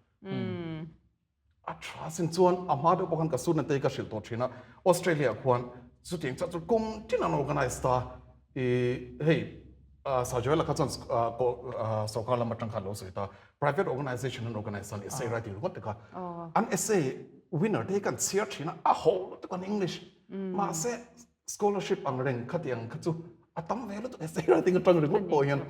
A tha sin chuan a hma deuh pawh khan ka student te hi ka hrilh tawh thin a, Australia khuan chutiang chiah chu kum tin an organise ta i hei Sajoela kha chuan sorkar lam atang khan lo sawi ta, private organisation an organise tan essay writing ringawt te kha an essay winner te hi kan chhiar thin a, a ho lutuk an English mahse Scholarship ang reng khatiang kha chu a tam ve lutuk essay writing atang ringawt pawh hian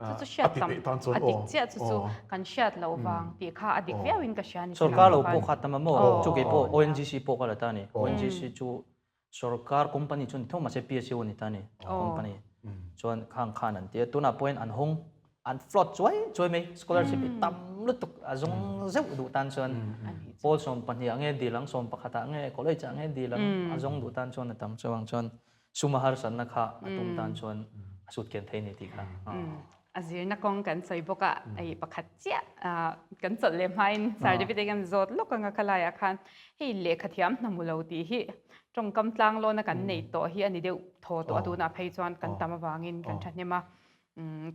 Chu chu hriat tam a dik chiah chu chu kan hriat loh vang tih kha a dik viau in ka hria ni. Sorkar lo pawh kha tam a maw? Chu kei pawh ONGC pawh ka la ta a ni. ONGC chu sorkar company chu ni tho mahse PSU a ni ta a ni company. Chuan khang khan an ti a tunah pawhin an hawng. an float chuai chuai mai scholarship hi tam lutuk a zawng zeuh duh tan chuan pawl 12 ah nge dil ang 11 ah nge college ah nge dil ang a zawng duh tan chuan a tam chuang chuan suma harsatna kha a tum tan chuan a sut kian thei ni tih kha. A zirna kawng kan sawi bawk a, hei pakhat chiah kan chawlh leh hmain certificate kan zawt lawk anga khalaiah khan hei lehkha thiam hna hmu lo tih hi tawngkam tlanglawna kan nei tawh hi a ni deuh thaw tawh a tunah phei chuan kan tam avangin kan thahnem a.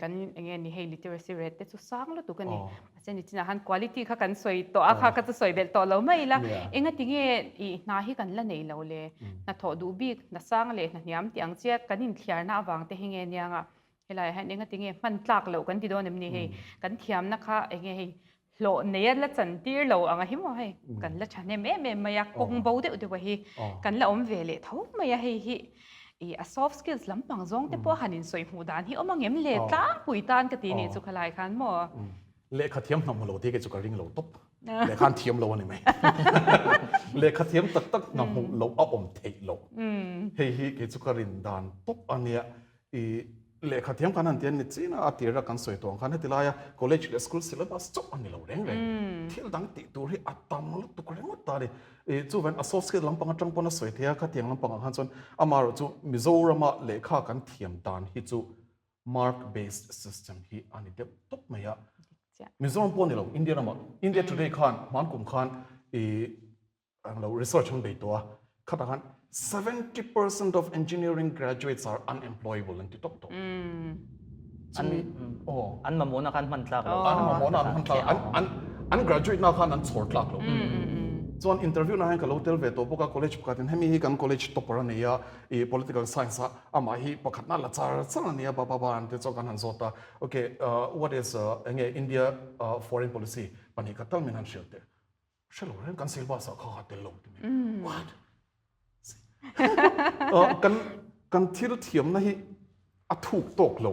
Kan eng nge ni hei literacy rate te chu sang lutuk a ni. Mahse ni chinah khan quality kha kan sawi tawh a kha ka chu sawi belh tawh lo mai ila engati nge i hna hi kan la nei lo le hnathawh duh bik hna sang leh hna hniam tih ang chiah kan inthliarna avang te hi nge nianga helaiah hian engati nge hman tlak loh kan ti dawn em ni hei kan thiamna kha eng nge hei hlawh neia la chantir lo anga hi maw hei kan la thahnem em em mai a kawng bo deuh deuh a hi kan la awm ve leh tho mai a hei hi i a soft skills lampang zawng te pawh han insawi hmuh dan hi awm ang em le tlangpui tan ka ti nih chu khalai khan maw. Lehkha thiam hna hmu lo te kei chu ka ring lo tawp lehkha an thiam lo a ni mai lehkha thiam tak tak hna hmuh loh a awm theih loh hei hi kei chu ka rin dan tawp a nia I lehkha thiam kan han ti a ni chin a, a tir a kan sawi tawh ang khan heti laia college leh school syllabus chauh a ni lo reng reng. Thil dang tih tur hi a tam lutuk ringawt ta a ni. I chuvain a soft skill lampang atang pawn a sawi thei a, khatiang lampang ah khan chuan amaherawh chu Mizorama lehkha kan thiam dan hi chu mark based system hi a ni deuh tawp mai a. Mizoram pawh a ni lo, India ramah, India Today khan hmankum khan i Ang lo research an bei tawh a, khatah khan 70% of engineering graduates are unemployable an ti tawp tawh. Chumi aw. An mamawhna khan hman tlak lo. An mamawhna an hman tlak an an an graduate na khan an chhawr tlak lo. Chuan interview na hian ka lo tel ve tawh bawk a, college pakhatin hemi hi kan college topper a nei a, i political science a amah hi pakhatna la char char a nia ba ba ba an ti chuan kan han zawt a, okay what is enge India foreign policy pahnih khat tal min han hrilh teh. Hre lo reng kan syllabus ah kha kha tel lo ti mai. What? Kan kan thil thiamna hi a thuk tawk lo.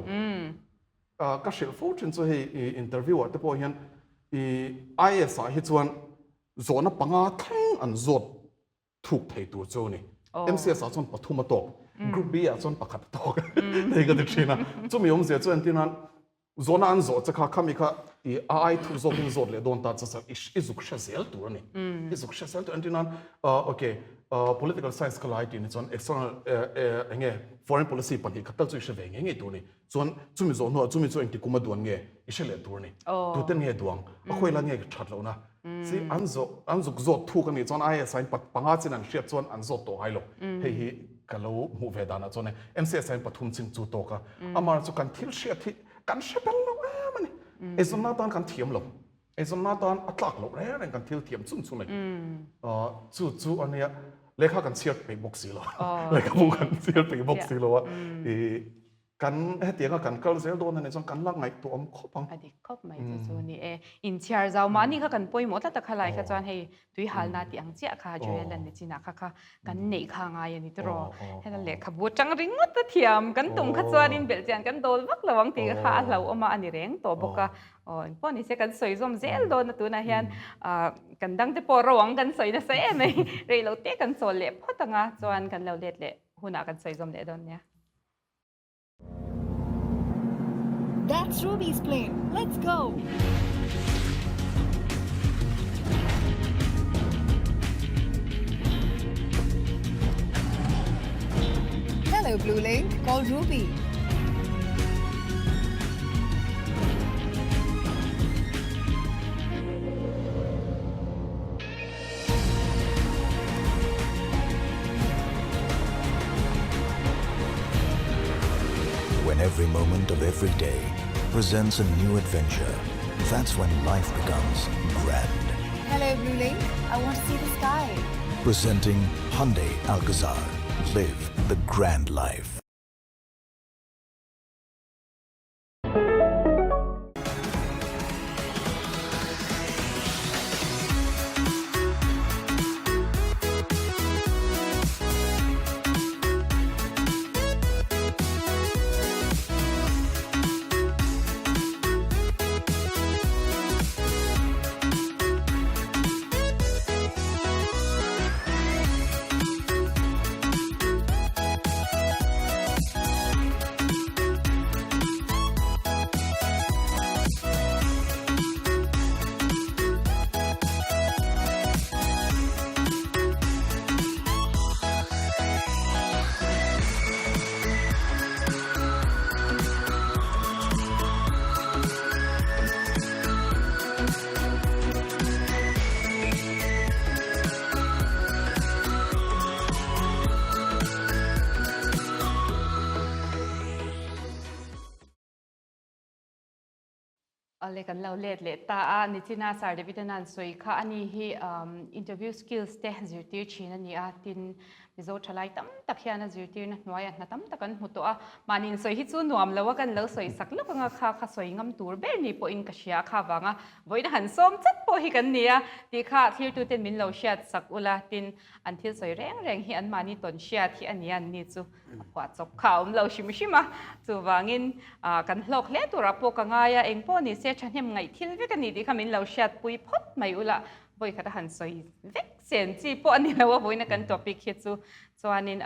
Ka hrilh fo thin chu hei interview ah te pawh hian i IAS ah hi chuan zawhna panga thleng an zawt thuk thei tur chu a ni. MCS ah chuan pathum a tawk, Group B ah chuan pakhat a tawk hei ka ti thin a. Chumi awmzia chu entir nan zawhna an zawh che kha khami kha i a ai thuk zawkin zawt leh dawn ta che chuan i zuk hre zel tur a ni. I zuk hre zel tur entir nan ok political science ka lai tih ni chuan external eng nge foreign policy pahnih khat tal chu i hre ve ngei ngei tur a ni. Chuan chumi zawh hnuah chumi chu engti kum a duan nge i hre leh tur a ni. Tuten nge duang a khawi la nge that lohna si an zawh an zuk zawt thuk a nih chuan IAS in panga chin an hriat chuan an zawt tawh ngai lo. Hei hi ka lo hmuh ve danah chuan e MCS in pathum chin chu tawk a. Amah chu kan thil hriat hi kan hre bel lo em a ni. Eizawnna atan kan thiam lo. Eizawnna atan a tlak loh reng reng kan thil thiam chun chun a ni. Chu chu a nia lehkha kan chhiar peih bawk si lo. Lehkhabu kan chhiar peih bawk si lo a. Kan hetianga kan kal zel dawn a nih chuan kan la ngaihtuah awm khawp ang. A dik khawp mai chu chu ni e. Inchhiar zau mahni kha kan pawimawh tlat a khalai kha chuan hei tui halna tih ang chiah kha Joel an ni chinah kha kha kan neih kha a ngai a ni tiraw. Heta lehkhabu atang ringawt a thiam kan tum kha chuanin belhchian kan dawl vak lo ang tih kha a hlauhawm a a ni reng tawh bawk a. Aw engpawh ni se kan sawi zawm zel dawn a tunah hian kan dangte pawh ro ang kan sawi nasa em mai. Rei lo te kan chawl leh phawt ang a chuan kan lo let leh hunah kan sawi zawm leh dawn nia. That's Ruby's plane. Let's go! Hello, Blue Link. Call Ruby. When every moment of every day presents a new adventure, that's when life becomes grand. Hello, Blue Link. I want to see the sky. Presenting Hyundai Alcazar. Live the grand life. Awle kan lo let leh ta a, nichina Sir David a nan sawi kha ani hi interview skills te zirtir thin a ni a, tin Mizo thalai tam tak hian a zirtirna hnuaiah hna tam tak an hmu tawh a, mahni insawi hi chu nuam lo a kan lo sawi sak lawk anga kha kha sawi ngam tur ber ni pawhin ka hria kha vanga vawiin han sawm chat pawh hi kan ni a tih kha thlirtuten min lo hriat sak ula, tin an thil sawi reng reng hi anmahni tawn hriat hi a ni a, anni chu a phuah chawp kha a awm lo hrim hrim a, chuvangin kan hlawk hle turah pawh ka ngai a, engpawh ni se thahnem ngaih thil vek a ni tih kha min lo hriatpui phawt mai ula, vawi khat a han sawi vek chen chi pawh a ni lo a, vawiina kan topic hi chu chuanin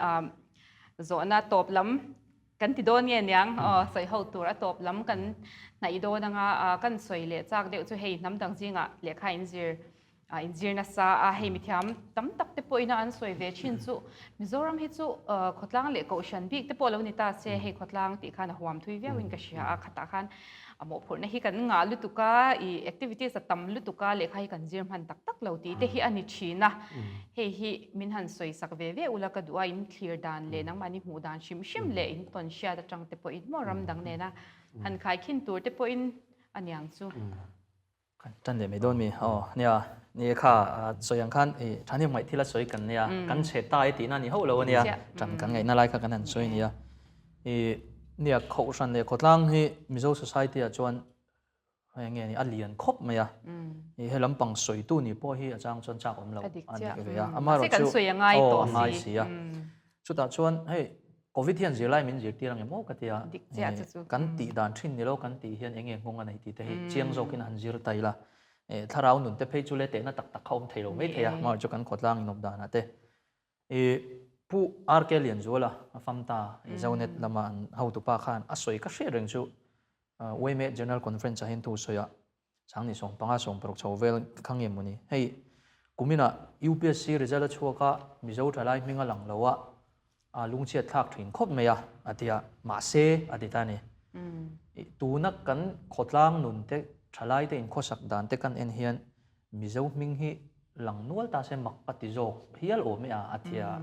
zawhna tawp lam kan ti dawn nge niang aw sawi ho tur a tawp lam kan hnaih dawn anga kan sawi leh chak deuh chu hei hnam dang zingah lehkha inzir A inzir nasa a, hei mithiam tam tak te pawhin a an sawi ve thin chu Mizoram hi chu khawtlang leh kohhran bik te pawh lo ni ta se, hei khawtlang tih khan a huam thui viauin ka hria a, khatah khan a mawhphurhna hi kan ngah lutuk a, ih activities a tam lutuk a, lehkha hi kan zir hman tak tak lo tih te hi a ni thin a, hei hi min han sawi sak ve ve ula ka duh a, in thlir dan leh nangmahni hmuh dan hrim hrim leh in tawn hriat atang te pawhin maw ram dang nena han khaikhin tur te pawhin a niang chu. Kan tan leh mai dawn mi? Aw, nia, ni e kha, sawi ang khan i thahnem ngaih thil a sawi kan nia, kan chhe ta e tihna ni hauh lo a nia, tan kan ngaihna lai kha kan han sawi nia. I nia Kohhran leh Khawtlang hi Mizo Society ah chuan hei nge ni a lian khawp mai a, i he lampang sawitu ni pawh hi a chang chuan chak awm lo a dik ve a, amaherawhchu aw a ngai si a. Chutah chuan hei Covid hian zirlai min zirtir ang em aw ka ti a, kan tih dan thin ni lo kan tih hian eng nge nghawng a nei tih te hi chiang zawkin han zir ta ila, thlarau nun te phei chu le tehna tak tak kha awm thei lo mai thei a, hmar chu kan khawtlang inawp danah te. I Pu RK Lianzuala a fam ta, Zonet lama an hotupa khan a sawi ka hriat reng chu Uaime General Conference ah hian thu sawi a, Changni 15 16 chho vel kha nge mawni? Hei kuminah UPSC result a chhuak a, Mizo thalai hming a lang lo a, a lungchhiat thlak thin khawp mai a, a ti a, mahse a ti ta a ni. Tuna kan khawtlang nun te, thalai te inkhawsak dan te kan en hian Mizo hming hi lang nual ta se mak ka ti zawk hial awm e a, a ti a.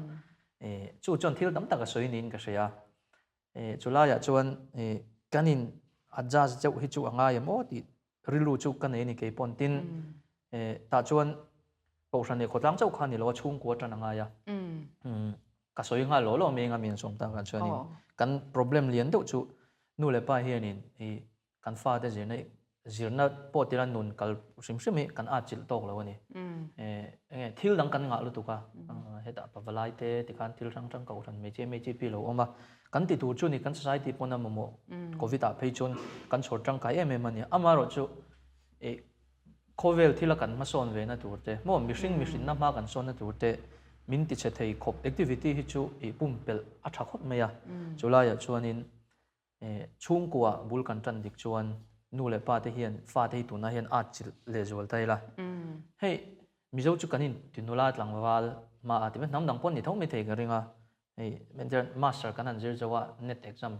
Chu chuan thil tam tak a sawi niin ka hria. Chulaiah chuan kan in adjust deuh hi chu a ngai em aw tih rilru chu ka nei a ni kei pawn. Tin, tah chuan Kohhran leh khawtlang chauh kha ni lo a, chhungkua tan a ngai a. Ka sawi nghal law law mai eng a mi an sawm takah chuanin kan problem lian deuh chu nu leh pa hianin Kan fate zirna zirna pawh tila nun kal hrim hrim hi kan atchilh tawk lo a ni. Enge thil dang kan ngah lutuk a, hetah pavalai te tikhan thil hrang hrang kohhran hmeichhia hmeichhe pi lo awm a, kan ti tur chu ni kan society pawn a mamawh covid ah phei chuan kan chhawr tangkai em em a ni. Amaherawh chu khawvel thila kan hmasawn ve na tur te maw mihring mihrinna hma kan sawn na tur te min tichhe thei khawp activity hi chu pumpelh a tha khawp mai a, chulaiah chuanin Chhungkua bul kan tan dik chuan nu leh pa te hian fate hi tunah hian at chilh leh zual ta ila. Hei Mizo chu kan in ti nula tlangval hma a ti mai hnam dang pawh ni tho mai thei ka ring a. Hei entir master kan han zir zo a net exam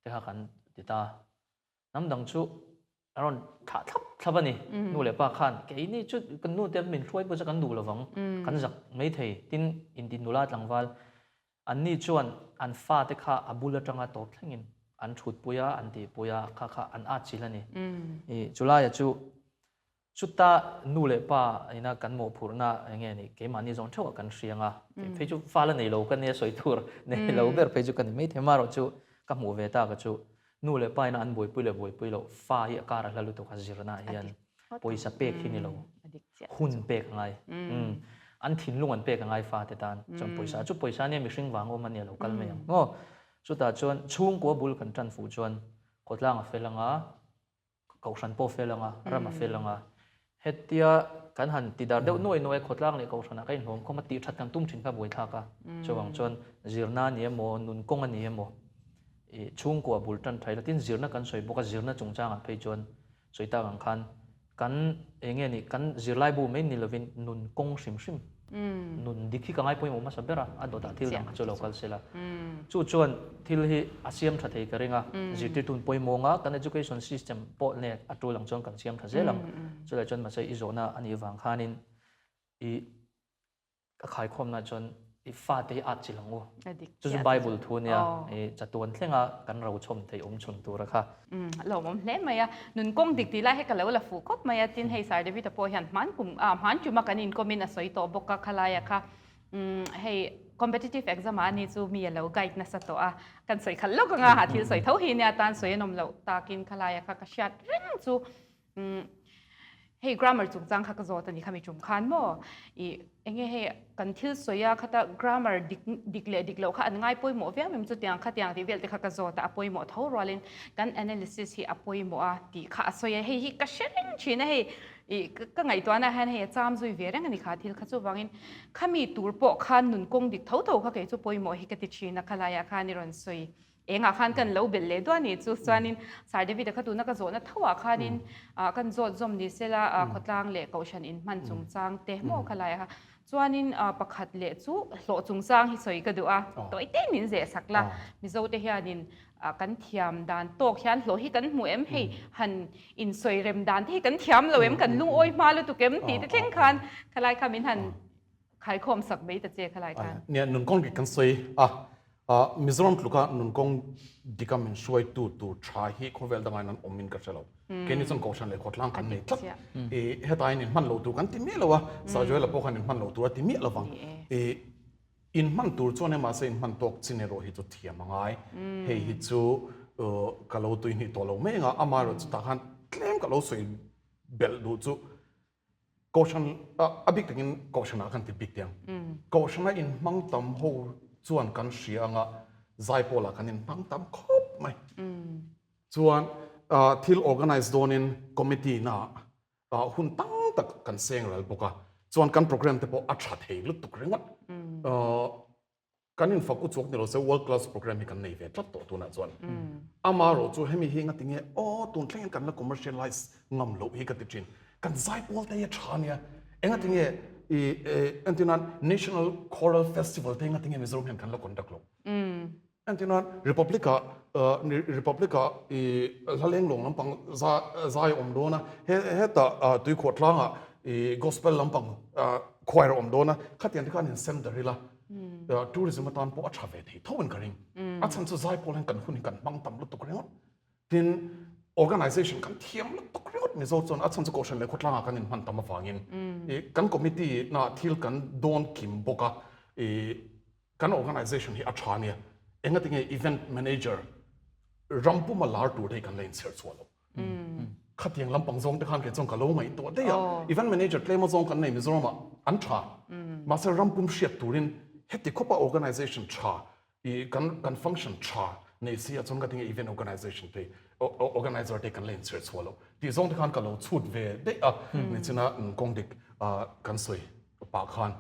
te kha kan ti ta. Hnam dang chu a rawn thlah thlap thlap a ni. Nu leh pa khan keini chu kan nu te min hruai pawh chu kan duh lovang kan zak mai thei tin inti nula tlangval Anni chuan an fate kha a bul atanga tawp thlengin an thutpui a, an tihpui a, kha kha an atchilh a ni. I chulaia chu chuta nu leh pa ina kan mawhphurhna eng nge ni, keimahni zawng theuhah kan hriang a, phei chu fa la nei lo ka nia sawi tur nei lo ber phei chu ka ni maithei marawh chu ka hmuh ve tak a chu nu leh pa ina an buaipui leh buaipui loh fa hi a kar a hla lutuk a zirnaah hian pawisa pek hi ni lo. Hun pek a ngai. An thinlung an pek a ngai fate tan. Chuan pawisa chu pawisa nia mihring vang awm a nia lo kal mai ang maw. Chutah chuan chhungkua bul kan tan fuh chuan khawtlang a fel anga, kohhran pawh a fel anga, ram a fel anga. Hetia kan han ti dar deuh nuai nuai khawtlang leh kohhranah ka inhlawm khawm a tih that kan tum thin kha buaithlak a. Chuvang chuan zirna a ni emaw, nun kawng a ni emaw, chhungkua bul tan tha ila tin zirna kan sawi bawk a, zirna chungchangah phei chuan sawi tak ang khan Kan eng nge ni, kan zirlai bu mai ni lovin nun kawng hrim hrim, nun dik hi ka ngai pawimawh hmasa ber a, a dawtah thil dang kha chu lo kal se la. Chu chuan thil hi a siam tha thei ka ring a, zirtirtu in pawimawh anga kan education system pawh nge a tul ang chuan kan siam tha zel ang. Chulai chuan mahse i zawhna a nih vang khanin i ka khaikhawmna chuan. I fate hi at chilh ang u. Chu chu Bible thu ania, i chatuan thlenga kan rochhawm theih awm chhun tura kha. Umm lawmawm hle mai a, nun kawng dik tih lai hi ka lo la fuh khawp mai a, tin hei Sir David-a pawh hian hman kum ah hman tuma kan inkawmin a sawi tawh bawk a khalaia kha umm hei competitive exam ah ani chu mi a lo guide nasa tawh a, kan sawi khalh lawk anga ha thil sawi tho hi nia tan sawi an awm loh takin khalaia kha ka hriat reng chu Umm hei grammar chungchang kha ka zawt a ni khami tum khan maw i enge hei kan thil sawi a khata grammar dik dik leh dik loh kha an ngai pawimawh viau em chutiang khatiang tih vel te kha ka zawt a a pawimawh tho rualin kan analysis hi a pawimawh a tih kha a sawi a hei hi ka hre reng thin a hei i ka ngaihtuahna ah hian hei a cham zui ve reng a ni kha thil kha chuvangin khami tur pawh khan nun kawng dik tho tho kha kei chu pawimawh hi ka ti thin a khalaiah khan i rawn sawi Engah khan kan lo belh leh duah ni chu chuanin Sir David-a kha tuna ka zawhna thoah khanin kan zawt zawm ni sela khawtlang leh kohhran inhman chungchang te maw kha laiah kha chuanin pakhat leh chu hlawh chungchang hi sawi ka duh a tawi te min zeh sak la Mizo te hianin kan thiam dan tawk hian hlawh hi kan hmu em hei han insawi rem dan te hi kan thiam lo em kan lungawi hma lutuk em tih te thleng khan khalai kha min han Khaikhawm sak mai ta che khalai khan. Nia, nunkawng dik kan sawi a, Mizoram tluka nunkawng dika min hruaitu tur tha hi khawvel dangah in an awm in ka hre lo. Keini chuan Kohhran leh Khawtlang kan nei tlat. Hetah hian inhman lo tur kan ti miah lo a, Sir Joel-a pawh khan inhman lo tur a ti miah lo vang. Inhman tur chuan emaw se inhman tawk chin erawh hi chu thiam a ngai. Hei hi chu ka lo tuihnih tawh lo mai anga, amaherawh chutah khan tlem ka lo sawi belh duh chu Kohhran a bik takin Kohhranah kan ti bik teh ang. Kohhrana inhmang tam ho chuan kan hria anga Zaipawlah kan inhmang tam khawp mai. Chuan thil organize dawnin committee na hun tam tak kan seng ral bawk a. Chuan kan program te pawh a tha thei lutuk ringawt. Kan infak uchuak ni lo se world class program hi kan nei ve tlat tawh tunah chuan. Amaherawh chu hemi hi ngatinge aw tun thlengin kan la commercialize ngam loh hi ka ti thin. Kan zaipawl te hi a tha ania. Engatinge i entirnan National Choral Festival te hi ngatinge Mizoram hian kan la conduct loh. Entirnan Republic ah Republic ah i hla lenglawng lampang zai a awm dawn a, hetah Tuikhuah tlangah i gospel lampang choir a awm dawn a, khatiang te khan insem darh ila. Tourism atan pawh a tha ve thei tho in ka ring. A chhan chu zaipawl hian kan hun hi kan hmang tam lutuk ringawt. Tin, organization kan thiam lutuk ringawt Mizo chuan a chhan chu Kohhran leh khawtlangah kan inhman tam avangin kan committee na thil kan dawn kim bawk a, kan organization hi a tha ania. Engatinge event manager ram puma lar tur te hi kan la inchher chhuah lo. Khatiang lampang zawng te khan kei chuan ka lo ngaihtuah daih a, event manager tlema zawng kan nei Mizoram ah an tha, mahse ram pum hriat turin heti khawpa organization tha i kan kan function tha nei si ah chuan ka tinge event organization te organizer te kan la inchher chhuah loh tih zawng te khan ka lo chhut ve daih a, nichina kawng dik kan sawi pah khan.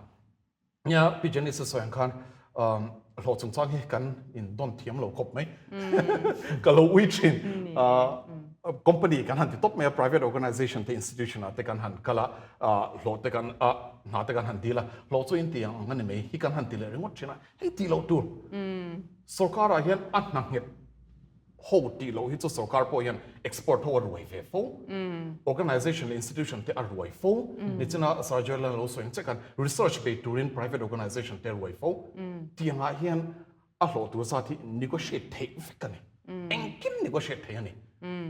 Nia, Pi Janice a sawi ang khan hlawh chungchang hi kan indawn thiam lo khawp mai. Ka lo ui thin. Company kan han ti tawp mai a, private organization te institution ah te kan han kal a, hlawh te kan hna te kan han dil a, hlawh chu in ti ang ang a ni mai hi kan han ti leh ringawt thin a, hei tih loh tur. Sorkar ah hian a hna nghet Ho tih loh hi chu sorkar pawh hian expert ho a ruai ve fo. Organization leh institution te a ruai fo. Nichina Sir Joel a lo sawi ang che khan research bei turin private organization te a ruai fo. Tiangah hian a hlawh tur zat hi negotiate theih vek a ni. Engkim negotiate theih a ni.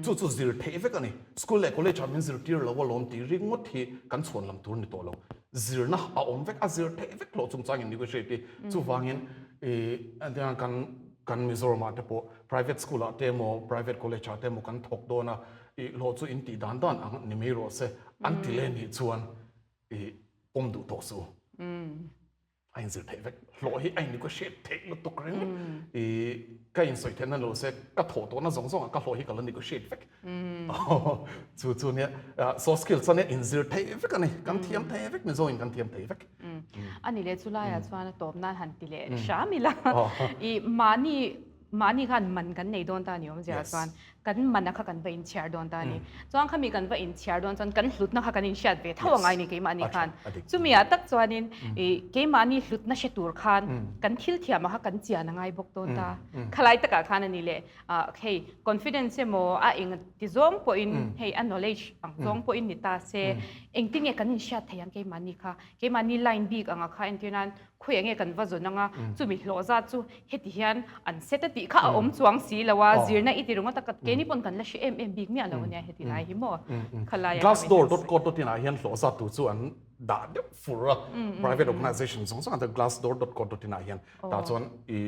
Chu chu zir theih vek a ni. School leh college ah min zirtir lo alawm tih ringawt hi kan chhuan lam tur ni tawh lo. Zirna a awm vek, a zir theih vek hlawh chungchangin negotiate hi. Chuvangin kan Kan Mizoram ah te pawh private school ah te emaw private college ah te emaw kan thawk dawn a, ih hlawh chu in tih dan dan ang ni mai rawh se an ti leh nih chuan ih pawm duh tawh suh. A inzir theih vek. Hlawh hi a in-negotiate theih lutuk reng. Ih ka insawi theihna ni lo se ka thawh tawhna zawng zawng ah ka hlawh hi ka la negotiate vek. Chu chu nia soft skills chuan inzir theih vek a ni. Kan thiam thei vek Mizo in kan thiam thei vek. A ni leh chu laiah chuan a tawp nan han ti leh hram ila. I mahni mahni khan man kan nei dawn ta ni awmzia chuan kan mana kha kan va inchhiar dawn ta ni. Chuan khami kan va inchhiar dawn chuan kan hlutna kha kan inhriat ve tho a ngai ni keimahni khan. Chumi ah tak chuanin i keimahni hlutna hre tur khan kan thil thiamah kha kan chian a ngai bawk dawn ta. Khalai takah khan a ni leh Hei confidence emaw a eng ti zawng pawhin hei a knowledge ang zawng pawhin ni ta se engtin nge kan inhriat thei ang keimahni kha keimahni line bik anga kha entir nan. Khawiah nge kan va zawn anga chumi hlawh zat chu heti hian an set a tih kha a awm chuang si lo a, zirna i ti ringawt a, keini pawn kan la hre em em bik miah lo ania heti lai hi maw khalai a Glassdoor dot co dot in ah hian hlawh zat tur chu an dah deuh fur a, private organization zawng zawng ah Glassdoor dot co dot in ah hian tah chuan i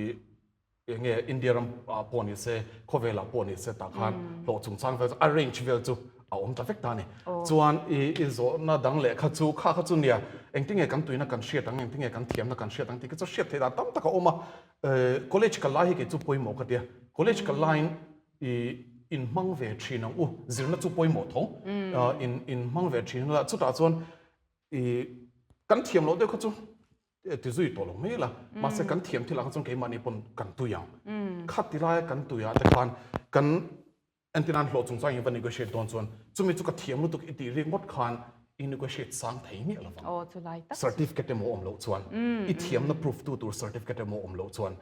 Eng nge India ram ah pawh ni se, khawvel ah pawh ni se tah khan hlawh chungchang vel chu a range vel chu a awm ta vek ta a ni. Chuan i i zawhna dang leh kha chu kha kha chu nia engtinge kan tuina kan hriat ang, engtinge kan thiamna kan hriat ang tih kha chu hriat theih dan tam tak a awm a. College kal lai hi kei chu pawimawh ka ti a, college kal laiin i inhmang ve thin ang u, zirna chu pawimawh tho, in inhmang ve thin ang a, chutah chuan i kan thiam loh deuh kha chu ti zui tawh lo mai la mahse kan thiam thil ah kha chuan keimahni pawn kan tui ang kha ti laia kan tui ah te khan kan entir nan hlawh chungchang in va negotiate dawn chuan chumi chu ka thiam lutuk i tih ringawt khan i negotiate sang thei miah lo vang certificate emaw awm loh chuan i thiamna proof tu tur certificate emaw awm loh chuan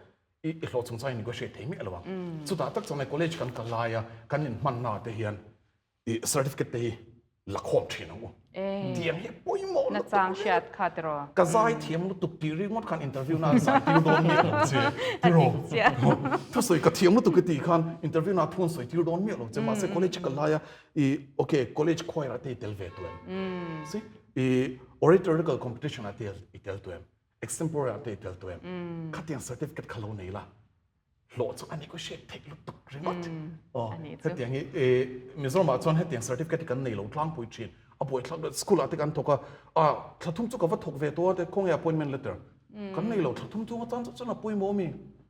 i hlawh chungchang in negotiate thei miah lo vang chutah tak chuan college kan kal laia kan inhmanna ah te hian I certificate te hi la khawm thin ang u. Tiang hi pawimawh lutuk. Nachang hriat kha tiraw. Ka zai thiam lutuk tih ringawt khan interview na zai tir dawn miah lo che. Tiraw. Thusawi ka thiam lutuk i tih khan interview na thu an sawi tir dawn miah lo che. Mahse college ka lai a i ok college choir ah te i tel ve tu em? See i oratorical competition ah te i tel tu em? Extempore ah te i tel tu em? Khatiang certificate kha lo nei la. Hlawh chu a negotiate theih lutuk ringawt. Aw, hetiang hi Mizoramah chuan hetiang certificate hi kan nei lo tlangpui thin. A buaithlak deuh, school ah te kan thawk a, ah thla thum chu ka va thawk ve tawh a te khawnge appointment letter kan nei lo, thla thum chunga tan chu chuan a pawimawh ami?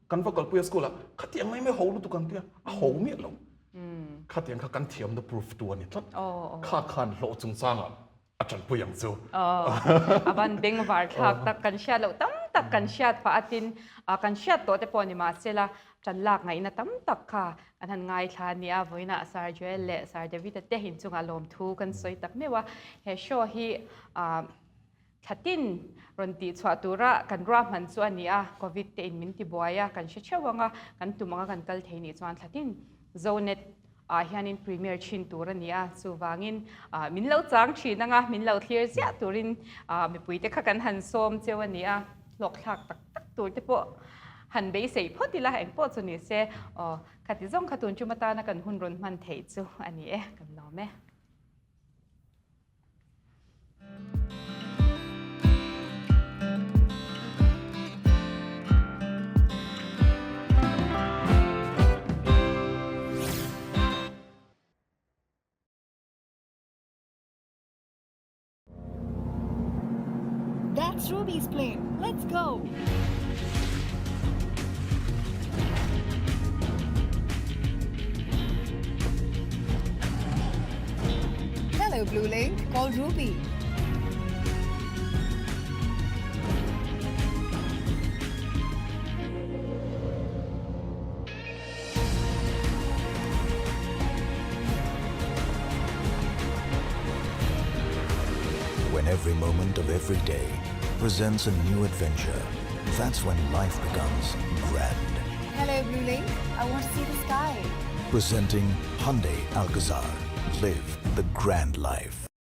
Kan va kalpui a school ah, khatiang mai mai ho lutuk an tia, a ho miah lo. Khatiang kha kan thiamna proof tu a ni tlat. Kha khan hlawh chungchangah a tanpui ang chu. A van bengvar thlak tak kan hriat loh tam tak kan hriat phah a tin kan hriat tawh te pawh ni mahsela tan lak ngaihna tam tak kha kan han ngaithla a nia vawiinah Sir Joel leh Sir David-a te inchungah lawmthu kan sawi tak meuh a he show hi thlatin rawn tih chhuah tura kan ruahman chu a ni a covid te in min ti buai a kan hre theuh ang a kan tum anga kan kal thei nih chuan thlatin Zonet ah hianin premier thin tur a ni a, chuvangin min lo chang thin anga min lo thlir ziah turin mipuite kha kan han sawm cheu a ni a, hlawkthlak tak tak tur te pawh han beisei phawt ila eng pawh chu ni se aw khati zawng kha tun tum atana kan hun rawn hman theih chu a ni e, kan lawm e. That's Ruby's plane. Let's go. Hello, Blue Link. Call Ruby. When every moment of every day presents a new adventure, that's when life becomes grand. Hello, Blue Link. I want to see the sky. Presenting Hyundai Alcazar. Live the grand life.